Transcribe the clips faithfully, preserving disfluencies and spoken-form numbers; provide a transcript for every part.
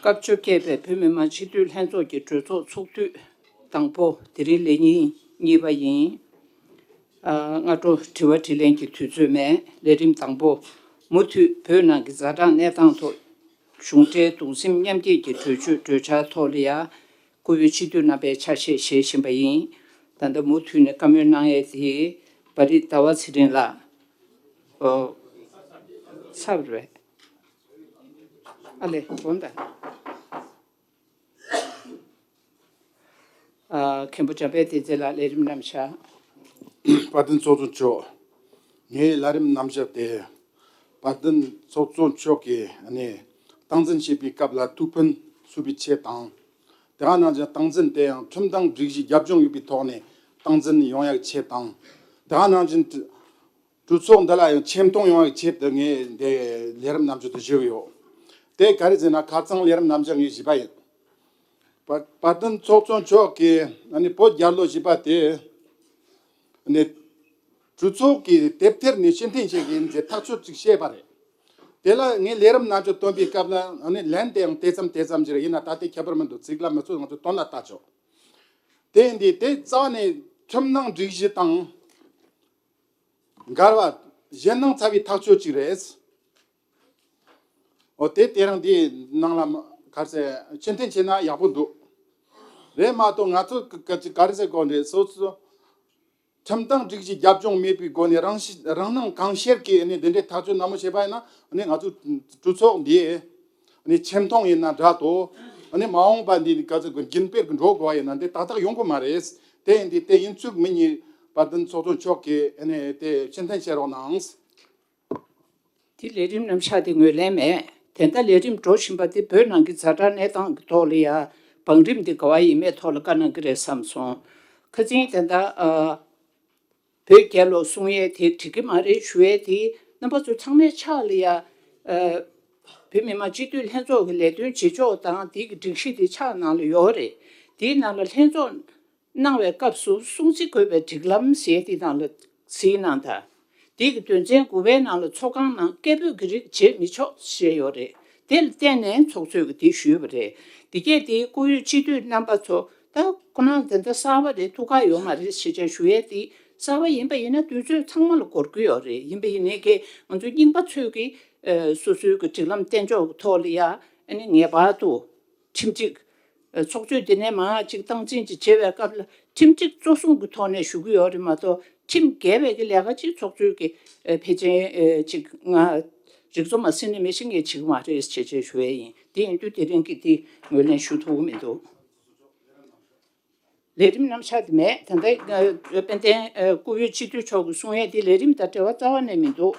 སྐབས་བཅོ་བརྒྱད་པའི་བོད་མི་མང་སྤྱི་འཐུས་ལྷན་ཚོགས་ཀྱི་གྲོས་ཚོགས་ཚོགས་དུས་དང་པོ། དེ་རིང་ལས་ཉིན་གཉིས་པ་ཡིན། ཨ། སྔ་དྲོ་དྲི་བ་དྲིས་ལན་གྱི་དུས་ཚོད་མེད། ལས་རིམ་དང་པོ། མུ་མཐུད་བོད་ནང་གི་ཛ་དྲག་གནས་སྟངས་ཐོག་གཞུང་འབྲེལ་གདུང་སེམས་མཉམ་སྐྱེད་ཀྱི་གྲོས་ཆོད་གྲོས་འཆར་ཐོག་ལ་ཡ། བཀུར་འོས་སྤྱི་འཐུས་རྣམ་པས་ཆ་ཤས་བཞེས་བཞིན་པ་ཡིན། ད་ལྟ་མུ་མཐུད་ནས་བཀའ་མོལ་གནང་ཡས་དེ་བ་རི་ཟླ་བ་ཚེ་རིང་ལགས། ཨོ། ཚར་བ་རེད། ཨ་ལེ། འོང་ད། ཨ། མཁན་པོ་འཇམ་དཔལ་བསྟན་འཛིན་ལགས། ལས་རིམ་རྣམ་གཞག་དཔལ་ལྡན་ཚོགས་གཙོ་མཆོག་ངའི་ལས་རིམ་རྣམ་གཞག་དེ། དཔལ་ལྡན་ཚོགས་གཙོ་མཆོག་གིས་ནས་སྟངས་འཛིན་བྱེད་པའི་སྐབས་ལ་ཐུགས་ཕན་གསོས་པའི་ཆེད་དང་། དེ་ག་ནང་བཞིན་སྟངས་འཛིན་དེ་ཡང་ཁྲིམས་དང་སྒྲིག་གཞི་རྒྱབ་ལྗོངས་ཡོད་པའི་ཐོག་ནས་སྟངས་འཛིན་ཡོང་ཡག་ཆེད་དང་། དེ་ག་ནང་བཞིན་གྲོས་ཚོགས་འདི་ལ་ཡང་ཆེ་མཐོང་ཡོང་བའི་ཆེད་དུ་ངས་འདི་ལས་རིམ་རྣམ་གཞག་དེ་ཞུས་ཡོད། དེ་ག་རེ་ཟེར་ན། ཁ་རྩང་ལས་རིམ་རྣམ་གཞག་ངས་བཞི་པ་ཡིན། དཔལ་ལྡན་ཚོགས་གཙོ་མཆོག་གིས་ཨ་ནི་བོད་རྒྱལ་ལོ་བཞི་པ་དེ་ཨ་ནི་གྲོས་ཚོགས་ཀྱི་དེབ་ཐེར་ནས་ཕྱིར་འཐེན་བྱེད་ཀྱི་ཡིན་ཟེར་ཐག་གཅོད་ཅིག་བྱས་པ་རེད། དེ་ལ་ངས་ལས་རིམ་རྣམ་གཞག་བཏོན་པའི་སྐབས་ལ་ཨ་ནི་ལན་དེའང་དེ་ཙམ་དེ་ཙམ་ཞིག་རེད། ཡིན་ན་ད་དེ་ཁྱད་པར་མི་འདུག་ཚིག་ལ་མི་ཚོད་ང་ཚོས་དོན་ལ་བལྟ་ཆོག་དེ་ཡིན་དུས་དེ་རྩ་ནས་ཁྲིམས་ནང་སྒྲིག་གཞི་དང་འགལ་བ་གཞན་སྣང་ཚ་བའི་ཐག་གཅོད་ཅིག་རེད། འོ། དེ་དེ་རིང་འདིའི་ནང་ལ་ག་རེ་ཟེར་ཕྱིར་འཐེན་བྱས་ན་ཡག་པོ་འདུག་རེད་མ་གཏོགས་ང་ཚོ་ག་ག་ག་རེ་ཟེར་དགོས་རེད། སོ་སོ་ཁྲིམས་དང་སྒྲིག་གཞི་རྒྱབ་ལྗོངས་མེད་པའི་སྒོ་ནས་རང་ཤི་རང་སྣང་གང་ཤར་གྱིས་ནི་འདི་འདྲའི་ཐག་གཅོད་ནན་མོ་བྱས་པ་ཡིན་ན། ནི་ང་ཚོ་གྲོས་ཚོགས་འདི་ནི་ཆེ་མཐོང་ཡིན་ན་འདྲ་དོ། ནི་མ་འོངས་པ་འདི་ག་ཚོད་རྒྱུན་སྤེལ་གྱི་འགྲོ་དགོས་པ་ཡིན་ན་འདི་ཏག་ཏག་ཡོང་གི་མ་རེད། དེ་ཡིན་དུས་དེ་ཡིན་ཚུལ་མི་ཉིད་དཔལ་ལྡན་ཚོགས་གཙོ་མཆོག་གིས་ནི་དེ་ཕྱིར་འཐེན་བྱེད་རོགས་གནང་། དེ་ལས་རིམ་རྣམ་གཞག་དེ་ངོས་ལེན་མེད། དེ་ལྟར་ལས་རིམ་འགྲོ་བཞིན་པ་དེ་བོད་ནང་གི་ཛ་དྲག་གནས་སྟངས་ཀྱི་ཐོག་ལ་ཡ་བང་རིམ་དེ་ག་བ་ཡིན་མེད་ཐོག་ལ་བཀའ་གནང་གི་རེད་བསམ་སོང་། ཁ་སང་དེ་ལྟར་ཨ། བོད་རྒྱལ་ལོ་གསུང་ཡས་དེ་འགྲིག་གི་མ་རེད་ཞུ་ཡས་དེ་རྣམ་པ་ཚོ་ཚང་མའི་ཕྱག་ལ་ཡ། ཨ། བོད་མི་མང་སྤྱི་འཐུས་ལྷན་ཚོགས་ཀྱི་ལས་དོན་བྱེད་ཕྱོགས་དང་དེ་གི་སྒྲིག་གཞི་དེ་ཕྱག་ནང་ལ་ཡོད་རེད། དེའི་ནང་ལ་ལྷན་ཚོགས་གནང་བའི་སྐབས་སུ་སྲུང་བརྩི་དགོས་པའི་སྒྲིག་ལམ་ཟེར་དེ་ནང་ལ་གཟིགས་གནང་དང་། དེ་གི་དོན་ཚན་དགུ་པའི་ནང་ལ་ཚོགས་ཁང་ནང་སྐད་འབོད་ཀྱི་རིགས་བྱེད་མི་ཆོག་ཞེས་ཡོད་རེད། དེ་ལ་བརྟེན་ནས་ཚོགས་གཙོས་ཀྱིས་དེ་ཞུས་པ་རེད། དེ་གས་དེ་བཀུར་འོས་སྤྱི་འཐུས་རྣམ་པ་ཚོ་ད་ཁོ་རང་དེ་འདྲ་གསར་པ་རེད། ཐུགས་ཁག་ཡོད་མ་རེད་ཞེས་བྱས་ཞུ་ཡས་དེ། གསར་པ་ཡིན་པ་ཡིན་ན་དུས་ཚོད་ཚང་མ་ལ་འགོར་གྱི་ཡོད་རེད། ཡིན་པ་ཡིན་ནའི་གས་ང་ཚོ་རྙིང་པ་ཚོས་ཀྱིས་ཨ་སོ་སོའི་གི་སྒྲིག་ལམ་གཏན་འཇོག་གི་ཐོག་ལ་ཡ་ཨ་ནི་ངེས་པར་དུ་ཁྲིམས་སྒྲིག་ཨ་ཚོགས་གཙོས་དེ་ནས་མར་ཅིག་སྟངས་འཛིན་ཅིག་བྱེད་པའི་སྐབས་ལ་ཁྲིམས་སྒྲིག་གཙོ་བཟུང་གི་ཐོག་ནས་ཞུ་གི་ཡོད་རེད་མ་གཏོགས། ཁྲིམས་འགལ་བའི་གི་ལས་ཀ་ཅིག་ཚོགས་གཙོས་ཀྱི་ཨ་ཕལ་ཆེར་ཨ་ཅིག་ང་རིག་ཚོ་མ་ཟིན་ནས་མི་ཤི་ངས་བྱེད་ཀྱི་མ་རེད་ཞེས་བྱས་ཞུ་ཡས་ཡིན། དེ་ཡིན་དུས་དེ་རིང་གི་དེ་ངོས་ལེན་ཞུ་ཐུབ་ཀྱི་མི་འདུག་ལས་རིམ་རྣམ་གཞག་དེ་མེད། ད་ལྟ་ཨ་དཔལ་ལྡན་ཨ་བཀུར་འོས་སྤྱི་འཐུས་མཆོག་གིས་གསུང་ཡས་དེ་ལས་རིམ་དང་འབྲེལ་བ་རྩ་བ་ནས་མི་འདུག་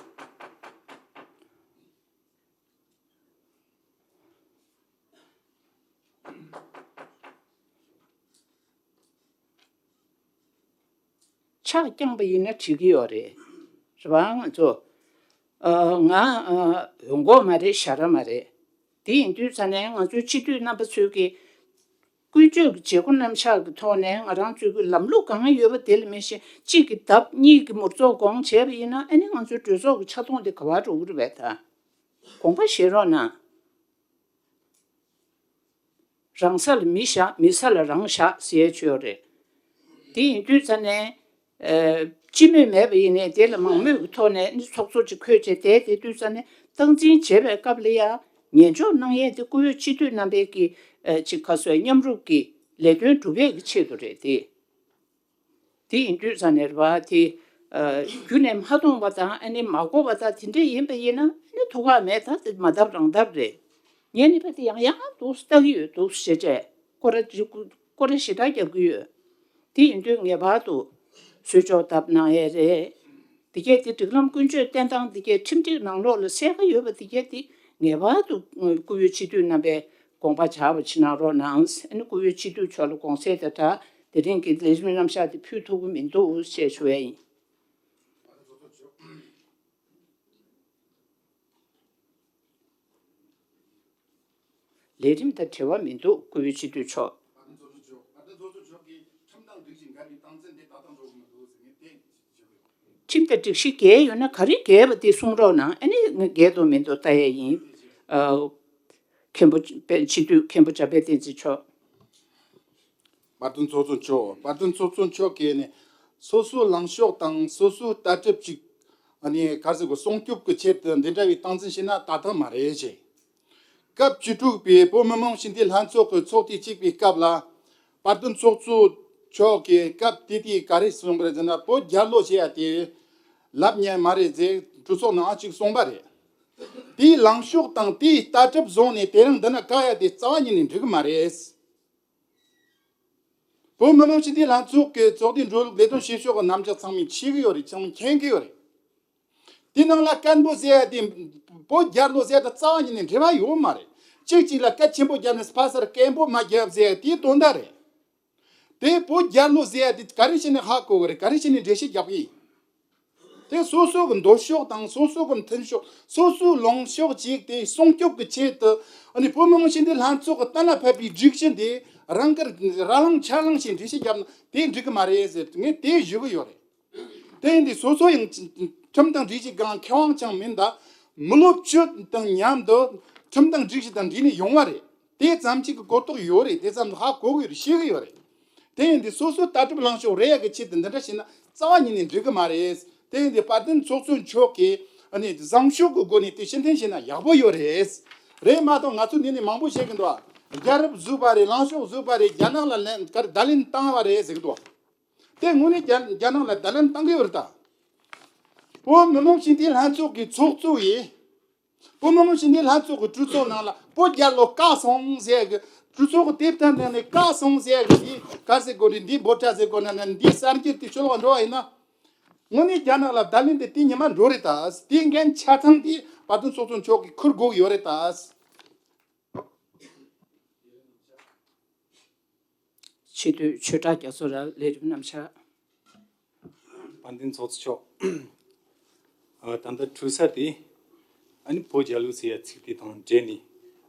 ཕྱག་བརྐྱངས་པ་ཡིན་ན་འགྲིག་གི་ཡོད་རེད། རེད་བ། ང་ཚོ་ཨ་ང་ཨ་ཡོང་གི་མ་རེད། ཞར་མ་རེད། དེ་ཡིན་དུས་ཙ་ནས་ང་ཚོའི་སྤྱི་འཐུས་རྣམ་པ་ཚོས་ཀྱི་ཀུན་སྤྱོད་ཀྱི་བྱེད་སྒོ་རྣམ་གཞག་གི་ཐོག་ནས་ང་རང་ཚོའི་གི་ལམ་ལུགས་གང་ཡོད་པ་དེ་ལ་མི་ཤེས། གཅིག་གི་ལྡབ་གཉིས་ཀྱི་མུར་ཚོགས་དགོངས་བྱས་པ་ཡིན་ན་ཨ་ནི་ང་ཚོའི་གྲོས་ཚོགས་ཀྱི་ཆ་ཚང་དེ་ག་བར་འགྲོ་གི་རེད་པས། ད་དགོངས་པ་བཞེས་རོགས་གནང་། རང་ས་ལ་མི་བཞག་མི་ས་ལ་རང་བཞག་ཟེར་ཡས་ཆོས་རེད། དེ་ཡིན་དུས་ཙ་ནས་ཨ་སྤྱི་མོས་མེད་པ་ཡིན་ནའི་དེ་ལ་མང་མོས་ཀྱི་ཐོག་ནས་ནི་ཚོགས་གཙོ་ཅིག་འཁོད་བྱས་བསྡད་དེ་དུས་ཙ་ནས་སྟངས་འཛིན་བྱེད་པའི་སྐབས་ལ་ཡང་ཉན་འཇོག་གནང་ཡས་དེ་བཀུར་འོས་སྤྱི་འཐུས་རྣམ་པའི་གི་ཨ་ཅིག་ཁ་སོའི་མཉམ་རུབ་ཀྱི་ལས་དོན་སྒྲུབ་ཡས་ཀྱི་ཆེད་དུ་རེད་དེ། དེ་ཡིན་དུས་ཙ་ནས་རེད་བ། དེ་ཨ་རྒྱུ་ནས་མ་མཐོང་བ་དང་ཨ་ནི་མ་གོ་བ་དང་དེ་འདྲས་ཡིན་པ་ཡིན་ན་ཨ་ནི་ཐུགས་ཁག་མེད། ད་དེ་མ་བཏབ་རང་བཏབ་རེད། ངས་ནི་ཕ་དེ་ཡང་ཡང་འདུག་ལྟ་གི་ཡོད་འདུག་ཞེས་བྱས་སྐོར་ར་སྐོར་ར་ཞེ་དྲག་རྒྱབ་ཀྱི་ཡོད། དེ་ཡིན་དུས་ངེས་པར་དུ་གསོལ་ལྕོག་བཏབ་གནང་ཡས་རེད། དེ་གས་དེ་སྒྲིག་ལམ་ཀུན་སྤྱོད་བསྟེན་སྟངས་དེ་གས་ཁྲིམས་སྒྲིག་ནང་ལོགས་ལ་གསལ་ཁ་ཡོད་པ་དེ་གས་དེ་ངེས་པར་དུ་བཀུར་འོས་སྤྱི་འཐུས་རྣམ་པས་དགོངས་པ་འཇགས་པ་ཅིག་གནང་རོགས་གནང་། ཨ་ནི་བཀུར་འོས་སྤྱི་འཐུས་མཆོག་ལ་དགོངས་སེལ་དང་སྦྲགས་དེ་རིང་གི་ལས་རིམ་རྣམ་གཞག་དེ་ཕུལ་ཐུབ་ཀྱི་མི་འདུག་ཅེས་ཞུ་ཡས་ཡིན། ལས་རིམ་དང་འབྲེལ་བ་མི་འདུག་བཀུར་འོས་སྤྱི་འཐུས་མཆོག་ཁྲིམས་དང་སྒྲིག་གཞི་འགལ་ཡོད་ན་ག་རེ་འགལ་བ་དེ་གསུང་རོགས་གནང་། ཨ་ནི་ང་འགལ་འདུག་མི་འདུག་ལྟ་ཡས་ཡིན། ཨ། མཁན་པོ་དཔལ་སྤྱི་འཐུས་མཁན་པོ་འཇམ་དཔལ་བསྟན་འཛིན་མཆོག་དཔལ་ལྡན་ཚོགས་གཙོ་མཆོག་དཔལ་ལྡན་ཚོགས་གཙོ་མཆོག་གིས་ནི་སོ་སོའི་ལངས་ཕྱོགས་དང་སོ་སོའི་ལྟ་གྲུབ་ཅིག་ཨ་ནི་ག་ཟེར་དགོས། སྲུང་སྐྱོབ་ཀྱི་ཆེད་དུ་འདི་འདྲ་བའི་སྟངས་འཛིན་བྱས་ན་ཏག་ཏག་མ་རེད་ཅེས། སྐབས་བཅུ་དྲུག་པའི་བོད་མི་མང་སྤྱི་འཐུས་ལྷན་ཚོགས་ཀྱི་ཚོགས་ཐེངས་གཅིག་པའི་སྐབས་ལ། དཔལ་ལྡན་ཚོགས་གཙོ་མཆོག་གིས་སྐབས་དེ་དུས་ག་རེ་གསུངས་པ་རེད་ཟེར་ན། བོད་རྒྱལ་ལོ་ཞེས་ཡ་དེ་ལབ་ཉན་མ་རེད་ཟེར་གྲོས་ཚོགས་ནང་ཅིག་གསུངས་པ་རེད། དེའི་ལངས་ཕྱོགས་དང་དེའི་ལྟ་གྲུབ་བཟུང་ནས་དེ་རིང་འདི་ན་བཀག་ཡ་དེ་རྩ་བ་ཉིད་ནས་འགྲིག་གི་མ་རེད། བོད་མི་མང་སྤྱི་འཐུས་ལྷན་ཚོགས་ཀྱི་ཚོགས་འདུའི་འགྲོ་ལུགས་ལས་དོན་བྱེད་ཕྱོགས་ཀྱི་རྣམ་གཞག་ཚང་མས་ཤེས་ཀྱི་ཡོད་རེད། ཚང་མས་མཁྱེན་གྱི་ཡོད་རེད། དེ་ནང་ལ་སྐད་འབོད་ཟེར་ཡ་དེ། བོད་རྒྱལ་ལོ་ཟེར་ཡ་དང་རྩ་བ་ཉིད་ནས་འབྲེལ་བ་ཡོད་མ་རེད། གཅིག་གཅིག་ལ་སྐད་ཆེན་པོ་བརྒྱབ་ནས་ཕ་སར་སྐད་འབོད་མ་བརྒྱབ་ཟེར་ཡ་དེའི་དོན་དག་རེད། དེ་བོད་རྒྱལ་ལོ་ཟེར་ཡ་དེ་ག་རེ་བྱས་ནས་ཧ་གོ་གི་རེད། ག་རེ་བྱས་ནས་འགྲེལ་བཤད་རྒྱག་གི་ཡིན། དེ་སོ་སོ་གི་འདོད་ཕྱོགས་དང་སོ་སོ་གི་མཐུན་ཕྱོགས། སོ་སོའི་ལངས་ཕྱོགས་ཅིག་དེ་སྲུང་སྐྱོབ་ཀྱི་ཆེད་དུ། ཨ་ནི་བོད་མི་མང་སྤྱི་འཐུས་ལྷན་ཚོགས་ཀྱི་གཏན་ལ་ཕབ་པའི་སྒྲིག་གཞི་འདི་རང་དགར་ར་ལངས་ཆ་ལངས་བྱས་འགྲེལ་བཤད་བརྒྱབ་ན་དེ་འགྲིག་གི་མ་རེད་ཟེར། ངས་དེ་ཞུ་གི་ཡོད་རེད། དེ་ཡིན་དུས་སོ་སོ་ཡང་ཁྲིམས་དང་སྒྲིག་གཞི་སྒང་མཁས་དབང་ཅང་མིན་ད། མི་ལོ་བཅུ་དང་མཉམ་དུ་ཁྲིམས་དང་སྒྲིག་གཞི་དང་འདྲེས་ནས་ཡོང་བ་རེད། དེ་ཙམ་གཅིག་གི་གོ་རྟོགས་ཡོད་རེད། དེ་ཙམ་ཧ་གོ་གི་ཡོད་རེད། ཤེས་གི་ཡོད་རེད། དེ་ཡིན་དུས་སོ་སོའི་ལྟ་གྲུབ་ལངས་ཕྱོགས་རེ་ཡག་གི་ཆེད་དུ་འདི་འདྲ་བྱས་ན་རྩ་བ་ཉིད་ནས་འགྲིག་གི་མ་རེད། དེ་ཡིན་དུས་དཔལ་ལྡན་ཚོགས་གཙོ་མཆོག་གིས་ཨ་ནི་བཟང་ཕྱོགས་ཀྱི་སྒོ་ནས་དེ་ཕྱིར་འཐེན་བྱས་ན་ཡག་པོ་ཡོད་རེད། རེད་མ་གཏོགས་ང་ཚོ་འདི་ནས་མང་པོ་བཤད་གི་འདུག་རྒྱལ་རབས་བཟོས་པ་རེད། ལངས་ཕྱོགས་བཟོས་པ་རེད། རྒྱ་ནག་ལ་ལན་ག་རེ་བརྡ་ལན་བཏང་བ་རེད་ཟེར་གི་འདུག་དེ་དངོས་གནས་རྒྱ་རྒྱ་ནག་ལ་བརྡ་ལན་བཏང་གི་ཡོད་རེད་ད། བོད་མི་མང་སྤྱི་འཐུས་ལྷན་ཚོགས་ཀྱི་ཚོགས་གཙོ་ཡིས། བོད་མི་མང་སྤྱི་འཐུས་ལྷན་ཚོགས་ཀྱི་གྲོས་ཚོགས་ནང་ལ་བོད་རྒྱལ་ལོ་བཀག་སོང་ཟེར་གི། གྲོས་ཚོགས་ཀྱི་དེབ་ཐེར་ནང་ནས་བཀག་སོང་ཟེར་གི། འདི་ག་ཟེར་དགོས་རེད། འདི་འབོད་སྒྲ་ཟེར་དགོས་ན་ན། འདི་གསར་འགྱུར་དེ་ཤོད་ལོག་འགྲོ་བ་ཡིན་ན། དངོས་གནས་རྒྱ་ནག་ལ་བརྡ་ལན་དེ་དེ་ཉི་མ་འགྲོ་རེད་ད། དེ་འགན་ཆ་ཚང་དེ་དཔལ་ལྡན་ཚོགས་གཙོ་མཆོག་གིས་འཁུར་དགོས་ཀྱི་ཡོད་རེད་ད། སྤྱི་འཐུས་ཆོས་གྲགས་རྒྱ་མཚོ་ལགས། ལས་རིམ་རྣམ་གཞག་དཔལ་ལྡན་ཚོགས་གཙོ་མཆོག་ཨ། ད་ལྟ་གྲོས་ས་དེ་ཨ་ནི་བོད་རྒྱལ་ལོ་ཟེར་ཡ་ཚིག་དེ་དང་འབྲེལ་ནས་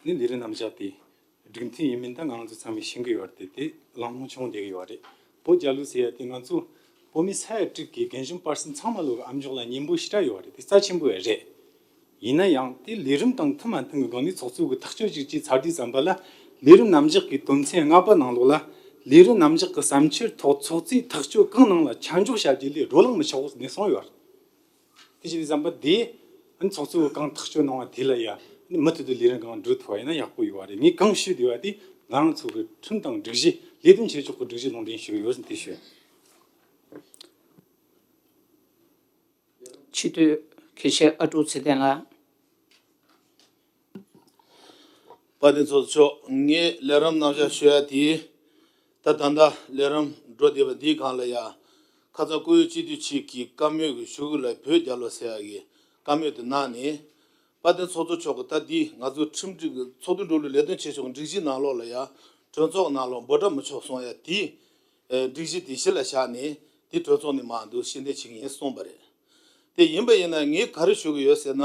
ནི་ལས་རིམ་རྣམ་གཞག་དེ་སྒྲིག་མཐུན་ཡིན་མིན་ད་ང་རང་ཚོ་ཚང་མས་ཤེས་ཀྱི་ཡོད་རེད། དེ་གླེང་སློང་བྱུང་བསྡད་ཀྱི་ཡོད་རེད། བོད་རྒྱལ་ལོ་ཟེར་ཡ་དེ་ང་ཚོ་བོད་མི་ས་ཡ་དྲུག་གི་རྒན་གཞོན་པར་སེམས་ཚང་མ་ལོ་གི་ཨ་མཆོག་ལ་སྙིང་པོ་ཞེ་དྲག་ཡོད་རེད། དེ་རྩ་ཆེན་པོ་རེད། ཡིན་ན་ཡང་དེ་ལས་རིམ་དང་མཐུན་མ་མཐུན་གྱི་སྒང་ནས་ཚོགས་གཙོ་གི་ཐག་གཅོད་ཅིག་བྱས་ཚར་དུས་ཙམ་པ་ལ། ལས་རིམ་རྣམ་གཞག་གི་དོན་ཚན་ལྔ་པ་ནང་ལོགས་ལ། ལས་རིམ་རྣམ་གཞག་གི་བསམ་འཆར་ཐོག་ཚོགས་གཙོས་ཐག་གཅོད་གང་གནང་ལ་ཆ་འཇོག་བྱ་རྒྱུ་ལས་བགྲོ་གླེང་མི་ཆོག་ནས་གསུངས་ཡོད། དེ་བྱས་དུས་ཙམ་པ་དེ་ཚོགས་གཙོ་གིས་གང་ཐག་གཅོད་གནང་བ་དེ་ལ་ཡ་མུ་མཐུད་དུ་ལས་རིམ་གང་འགྲོ་ཐུབ་པ་ཡིན་ན་ཡག་པོ་ཡོད་པ་རེད། ངས་གང་ཞུས་བསྡད་པ་དེ་ང་རང་ཚོ་གི་ཁྲིམས་དང་སྒྲིག་གཞི། ལས་དོན་བྱེད་ཕྱོགས་ཀྱི་སྒྲིག་གཞི་ལུང་འདྲེན་ཞུས་ཡོད་ཟིན་དེ་ཞུ། སྤྱི་འཐུས་དགེ་བཤེས་ཨ་ཀྲུག་ཚེ་བརྟན་ལགས། དཔལ་ལྡན་ཚོགས་གཙོ་མཆོག་ངས་ལས་རིམ་རྣམ་གཞག་ཞུ་ཡ་དེ། ད་ད་ལྟ་ལས་རིམ་འགྲོ་བསྡད་པ་འདིའི་སྒང་ལ་ཡ། ཁ་སང་བཀུར་འོས་སྤྱི་འཐུས་གཅིག་གིས་བཀའ་མོལ་གྱི་ཞུ་གུ་ལ་བོད་རྒྱལ་ལོ་ཟེར་ཡ་གི་བཀའ་མོལ་དེ་གནང་ནས། དཔལ་ལྡན་ཚོགས་གཙོ་མཆོག་གིས་ད་འདི་ང་ཚོའི་ཁྲིམས་སྒྲིག་གི་ཚོགས་འདུ་འགྲོ་ལུགས་ལས་དོན་བྱེད་ཕྱོགས་སྒྲིག་གཞི་ནང་ལོགས་ལ་ཡ། གྲོས་ཚོགས་ནང་ལོགས་འབོད་སྒྲ་མི་ཆོག་གསུང་ཡ་དེ། ཨེ། སྒྲིག་གཞི་དེ་གཞི་ལ་བཞག་ནས་དེ་གྲོས་ཚོགས་ནས་མར་འདུག་ཕྱིར་འཐེན་བྱེད་ཀྱི་ཡིན་གསུངས་པ་རེད། དེ་ཡིན་པ་ཡིན་ན་ངས་ག་རེ་ཞུ་གི་ཡོད་ཟེར་ན།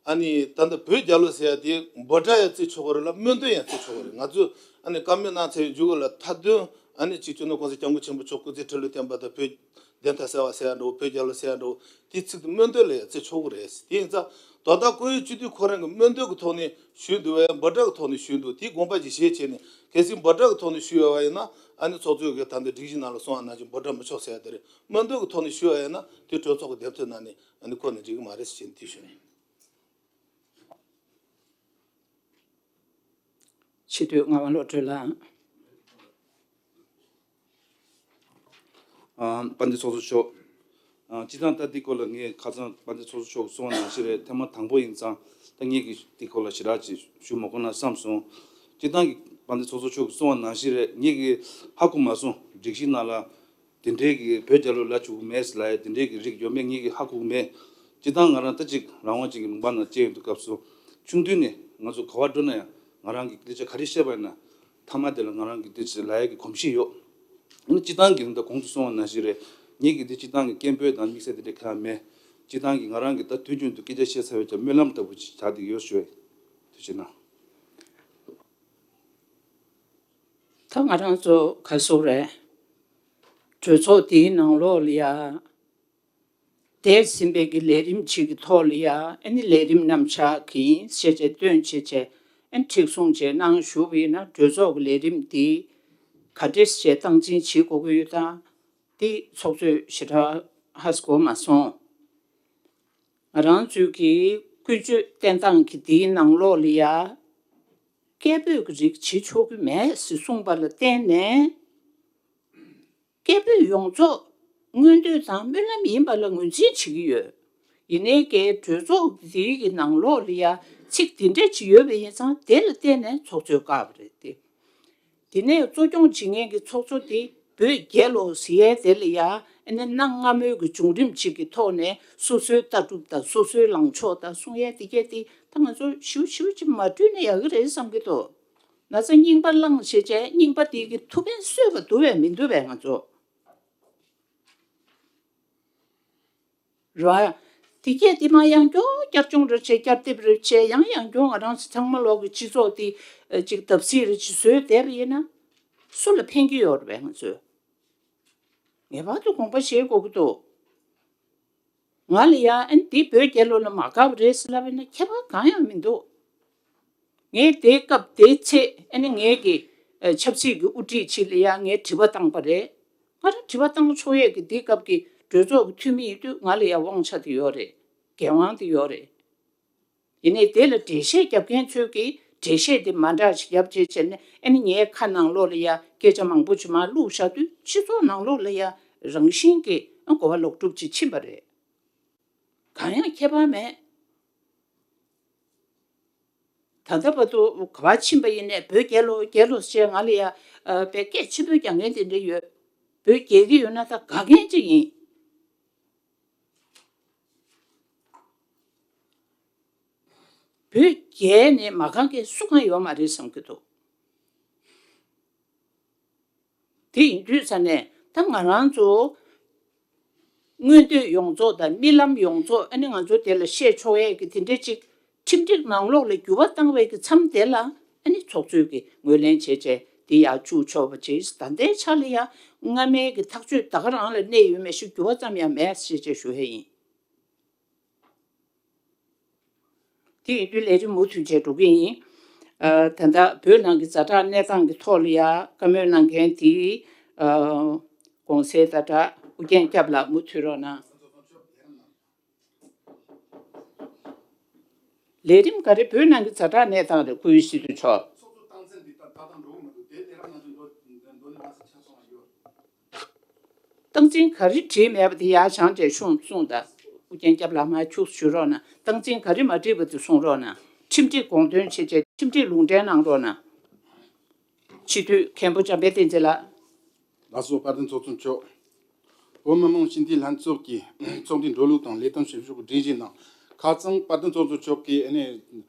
ཨ་ནི་ད་ལྟ་བོད་རྒྱལ་ལོ་ཟེར་ཡ་དེ་འབོད་སྒྲ་ཡ་བརྩི་ཆོག་གི་རེད་ལ་སྨོན་འདུན་ཡང་བརྩི་ཆོག་གི་རེད། ང་ཚོས་ཨ་ནི་བཀའ་མོལ་གནང་ཚར་བའི་མཇུག་ལ་མཐའ་དོན་ཨ་ནི་གཅིག་སྤྱི་ནོར་༸གོང་ས་༸སྐྱབས་མགོན་ཆེན་པོ་མཆོག་སྐུ་ཚེ་ཁྲི་ལོ་བརྟན་པ་དང་བོད་བདེན་མཐའ་གསལ་བ་ཟེར་ཡ་འདྲ་བོ། བོད་རྒྱལ་ལོ་ཟེར་ཡ་འདྲ་བོ། དེའི་ཚིག་དེ་སྨོན་འདུན་ལ་ཡང་བརྩི་ཆོག་གི་རེད། དེ་ཡིན་ཙང་དོ་བདག་བཀུར་འོས་སྤྱི་འཐུས་ཁོ་རང་གི་སྨོན་འདུན་གྱི་ཐོག་ནས་ཞུས་འདུག་བས། འབོད་སྒྲ་གི་ཐོག་ནས་ཞུས་འདུག་དེའི་དགོངས་པ་ཅིག་བཞེས་བྱས་ནས། གལ་སྲིད་འབོད་སྒྲ་གི་ཐོག་ནས་ཞུས་ཡོད་པ་ཡིན་ན། ཨ་ནི་ཚོགས་གཙོས་གི་ད་ལྟ་སྒྲིག་གཞི་ནང་ལ་གསུངས་པ་ནང་བཞིན་འབོད་སྒྲ་མི་ཆོག་ཟེར་ཡ་དེ་རེད། སྨོན་འདུན་གྱི་ཐོག་ནས་ཞུས་པ་ཡིན་ན་དེ་གྲོས་ཚོགས་ཀྱི་འདེམས་ཐོན་ནང་ནས་ཨ་ནི་ཁོ་ནས་འགྲིག་གི་མ་རེད་ཟེར་བྱས་ནས་དེ་ཞུ་ནས། སྤྱི་འཐུས་ངག་དབང་བློ་གྲོས་ལགས། ཨ། དཔལ་ལྡན་ཚོགས་གཙོ་མཆོག་ཨ། སྤྱིར་བཏང་ད་འདི་སྐོར་ལ་ངས་ཁ་སང་དཔལ་ལྡན་ཚོགས་གཙོ་མཆོག་གིས་གསུངས་པ་ནང་བཞིན་རེད། ཐེངས་མ་དང་པོ་ཡིན་ཙང་ད་ངས་ཀྱིས་འདི་སྐོར་ལ་ཞེ་དྲག་ཅིག་ཞུ་མ་དགོས་ན་བསམ་སོང་། སྤྱིར་བཏང་གི་དཔལ་ལྡན་ཚོགས་གཙོ་མཆོག་གིས་གསུངས་པ་ནང་བཞིན་རེད། ངས་ཀྱིས་ཧ་གོ་མ་སོང་། སྒྲིག་གཞི་ནང་ལ་དེ་འདྲའི་གི་བོད་རྒྱལ་ལོ་ལབ་བཅུག་གི་མེད་ལབ་ཡ་དེ་འདྲའི་གི་རིགས་ཡོད་མེད་ངས་ཀྱིས་ཧ་གོ་གི་མེད། སྤྱིར་བཏང་ང་རང་ད་ཅིག་རང་དབང་ཅན་གྱི་ལུང་པ་ནང་བཅད་ཡོང་དུས་སྐབས་སུ། ཆུང་དུས་ནས་ང་ཚོ་ག་བ་འགྲོ་ན་ཡང་ང་རང་གིས་སྐད་ཆ་ག་རེ་བཤད་པ་ཡིན་ན། མཐའ་མ་དེ་ལ་ང་རང་གིས་དེ་ལབ་ཡག་གི་གོམས་གཤིས་ཡོད། ཨ་ནི་སྤྱིར་བཏང་གི་ད་གོང་དུ་གསུངས་པ་ནང་བཞིན་རེད། ངེད་ཀྱི་དེ་སྤྱིར་བཏང་གི་སྐད་འབོད་དང་དམིགས་བསལ་དེ་འདྲ་གང་ཡང་མེད། སྤྱིར་བཏང་གི་ང་རང་གིས་ད་དུས་རྒྱུན་དུ་སྐད་ཆ་བཤད་ཚར་བའི་ཀྱང་སྨོན་ལམ་ལྟ་བུ་ཅིག་ཆགས་བསྡད་ཡོད་ཞུ་བས། ཐུགས་རྗེ་གནང་། ད་ང་རང་ཚོ་ག་ཟེར་རེད། གྲོས་ཚོགས་དེའི་ནང་ལོགས་ལ་ཡ། འདས་ཟིན་པའི་གི་ལས་རིམ་ཅིག་གི་ཐོག་ལ་ཡ། ཨ་ནི་ལས་རིམ་རྣམ་གཞག་གི་ཤེས་བྱ་བཏོན་བྱས་བྱས། ཨན་མཁྲེགས་བཟུང་བྱས་གནང་ཞུ་བ་ཡིན་ན། གྲོས་ཚོགས་ཀྱི་ལས་རིམ་འདི་ག་འདྲས་བྱས་སྟངས་འཛིན་བྱེད་དགོས་ཀྱི་ཡོད་དང་། འདི་ཚོགས་གཙོས་ཞེ་དྲག་ཧ་གོ་མ་སོང་། ང་རང་ཚོའི་གི་ཀུན་སྤྱོད་བསྟེན་སྟངས་ཀྱི་འདིའི་ནང་ལོགས་ལ་ཡ། སྐད་འབོད་ཀྱི་རིགས་བྱེད་ཆོག་གི་མེད་ཟེར་གསུངས་པ་ལ་བརྟེན་ནས། སྐད་འབོད་ཡོངས་རྫོགས་མངོན་འདོད་དང་སྨོན་ལམ་ཡིན་པ་ལ་ངོས་འཛིན་བྱེད་ཀྱི་ཡོད། ཡིན་ནའི་ཀྱི་གྲོས་ཚོགས་འདིའི་གི་ནང་ལོགས་ལ་ཡ་ཚིག་འདི་འདྲ་ཅིག་ཡོད་པ་ཡིན་ཙང་། དེ་ལ་བརྟེན་ནས་ཚོགས་གཙོས་བཀག་པ་རེད་དེ། དེ་ནས་གཙོ་སྐྱོང་བྱེད་མཁན་གྱི་ཚོགས་གཙོ་དེ་བོད་རྒྱལ་ལོ་ཟེར་ཡས་དེ་ལ་ཡ། ཨ་ནི་གནའ་སྔ་མོའི་གི་བྱུང་རིམ་ཅིག་གི་ཐོག་ནས་སོ་སོའི་ལྟ་གྲུབ་དང་སོ་སོའི་ལངས་ཕྱོགས་དང་གསུང་ཡས་དེ་གས་དེ། ད་ང་ཚོ་ཞིབ་ཞིབ་ཅིག་མ་བསྐྲུན་ན་ཡག་གི་རེད་བསམ་གྱི་འདུག། ན་ཚ་རྙིང་པ་བླངས་བྱས་བྱས། རྙིང་པ་དེ་གི་ཐུགས་ཕན་གསོས་པ་འདུག་བས་མི་འདུག་བས་ང་ཚོ། རེད་བ། དེ་གས་དེ་མ་ཡང་སྐྱོ་བསྐྱར་སྦྱོང་རེ་བྱས། བསྐྱར་འདེབས་རེ་བྱས། ཡང་ཡང་སྐྱོ་ང་རང་ཚོ་ཚང་མ་ལོག་གི་སྤྱི་ཚོགས་དེ་ཨ་ཅིག་བརྡབ་གསིག་རེ་ཅིག་བཟོས་བསྡད་པ་ཡིན་ན། སུ་ལ་ཕན་གྱི་ཡོད་རེད་བས་ང་ཚོས། ངེས་པར་དུ་དགོངས་པ་བཞེས་དགོས་ཀྱི་འདུག། ང་ལ་ཡ་ཨ་ནི་འདི་བོད་རྒྱལ་ལོ་ལ་མ་དགའ་བ་རེད་ཟེར་ལབ་པ་ཡིན་ན་ཁྱད་པར་གང་ཡང་མི་འདུག། ངས་དེའི་སྐབས་དེའི་ཚེ་ཨ་ནི་ངའི་གི་ཨ་ཆབ་སྲིད་ཀྱི་དབུ་ཁྲིད་ཅིག་ལ་ཡ་ངས་དྲི་བ་བཏང་པ་རེད། ང་རང་དྲི་བ་བཏང་ཆོག་ཡས་ཀྱི་འདི་སྐབས་ཀྱི་གྲོས་ཚོགས་ཀྱི་འཐུས་མི་ཡིན་དུས། ང་ལ་ཡ་དབང་ཆ་དེ་ཡོད་རེད། འགན་དབང་དེ་ཡོད་རེད། ཡིན་ནའི་དེ་ལ་འགྲེལ་བཤད་རྒྱབ་མཁན་ཚོས་ཀྱིས་འགྲེལ་བཤད་དེ་མ་འདྲ་ཞིག་རྒྱབ་བྱས་བྱས་ནས། ཨ་ནི་ངའི་ཁ་ནང་ལོགས་ལ་ཡ་སྐད་ཆ་མང་པོ་ཅིག་མར་བླུགས་བཞག་དུས། སྤྱི་ཚོགས་ནང་ལོགས་ལ་ཡ་རང་བཞིན་གྱིས་གོ་བ་ལོག་སྒྲུབ་ཅིག་ཕྱིན་པ་རེད། གང་ཡང་ཁྱད་པར་མེད། ད་ལྟ་བར་དུ་ག་པར་ཕྱིན་པ་ཡིན་ནའི་བོད་རྒྱལ་ལོ་རྒྱལ་ལོ་ཞེས་ང་ལ་ཡ་ཨ་དཔེ་སྐད་ཆེན་པོས་རྒྱག་མཁན་དེ་འདྲ་ཡོད། བོད་རྒྱལ་གྱི་ཡོད་ན་ད་དགའ་མཁན་ཅིག་ཡིན། བོད་རྒྱལ་ནས་མ་དགའ་མཁན་སུ་གང་ཡོད་མ་རེད་བསམ་གྱི་འདུག། དེ་ཡིན་དུས་ཙ་ནས་ད་ང་རང་ཚོ་མངོན་འདོད་ཡོངས་རྫོགས་དང་རྨི་ལམ་ཡོངས་རྫོགས་ཨ་ནི་ང་ཚོ་དེ་ལ་བཤད་ཆོག་ཡས་ཀྱི་དེ་འདྲ་ཅིག་ཁྲིམས་སྒྲིག་ནང་ལོགས་ལ་འགྱུར་བ་བཏང་བའི་གི་མཚམས་དེ་ལ་ཨ་ནི་ཚོགས་གཙོས་ཀྱི་ངོས་ལེན་བྱས་བྱས་དེ་ཡར་བཅུག་ཆོག་པ་བྱས། ད་ལྟའི་ཆ་ལ་ཡ་སྔ་མའི་གི་ཐག་གཅོད་ད་ག་རང་ལ་གནས་ཡོད་མེད་ཞིག་འགྱུར་བ་ཙམ་ཡང་མེད་ཅེས་བྱས་ཞུ་ཡས་ཡིན། དེ་ཡིན་དུས་ལས་རིམ་མུ་མཐུད་བྱས་འགྲོ་གི་ཡིན། ཨ་ད་ལྟ་བོད་ནང་གི་ཛ་དྲག་གནས་སྟངས་ཀྱི་ཐོག་ལ་ཡ་བཀའ་མོལ་གནང་མཁན་དེ་ཨ་གོང་གསལ་ཛ་དྲག་ཨུ་རྒྱན་སྐྱབས་ལགས་མུ་མཐུད་རོགས་གནང་། ལས་རིམ་ག་རེ་བོད་ནང་གི་ཛ་དྲག་གནས་སྟངས་རེད། སྐུའི་སྤྱི་འཐུས་མཆོག། སྟངས་འཛིན་ག་རེ་བྲིས་མེད་པ་དེ་ཡར་བྱང་བྱས་ཤོག་གསུངས་དང་། ཨུ་རྒྱན་སྐྱབས་ལགས་མར་ཁྱུག་ཞུ་རོགས་གནང་། སྟངས་འཛིན་ག་རེ་མ་བྲིས་པ་དེ་གསུང་རོགས་གནང་། ཁྲིམས་སྒྲིག་དགོངས་དོན་བྱས་བྱས་ཁྲིམས་སྒྲིག་ལུང་འདྲེན་གནང་རོགས་གནང་། སྤྱི་འཐུས་མཁན་པོ་འཇམ་དཔལ་བསྟན་འཛིན་ལགས། ལགས་སོ། དཔལ་ལྡན་ཚོགས་གཙོ་མཆོག། བོད་མི་མང་སྤྱི་འཐུས་ལྷན་ཚོགས་ཀྱི་ཚོགས་འདུའི་འགྲོ་ལུགས་དང་ལས་དོན་བྱེད་ཕྱོགས་ཀྱི་སྒྲིག་གཞི་ནང་ཁ་སང་དཔལ་ལྡན་ཚོགས་གཙོ་མཆོག་གིས་ཨ་ནི་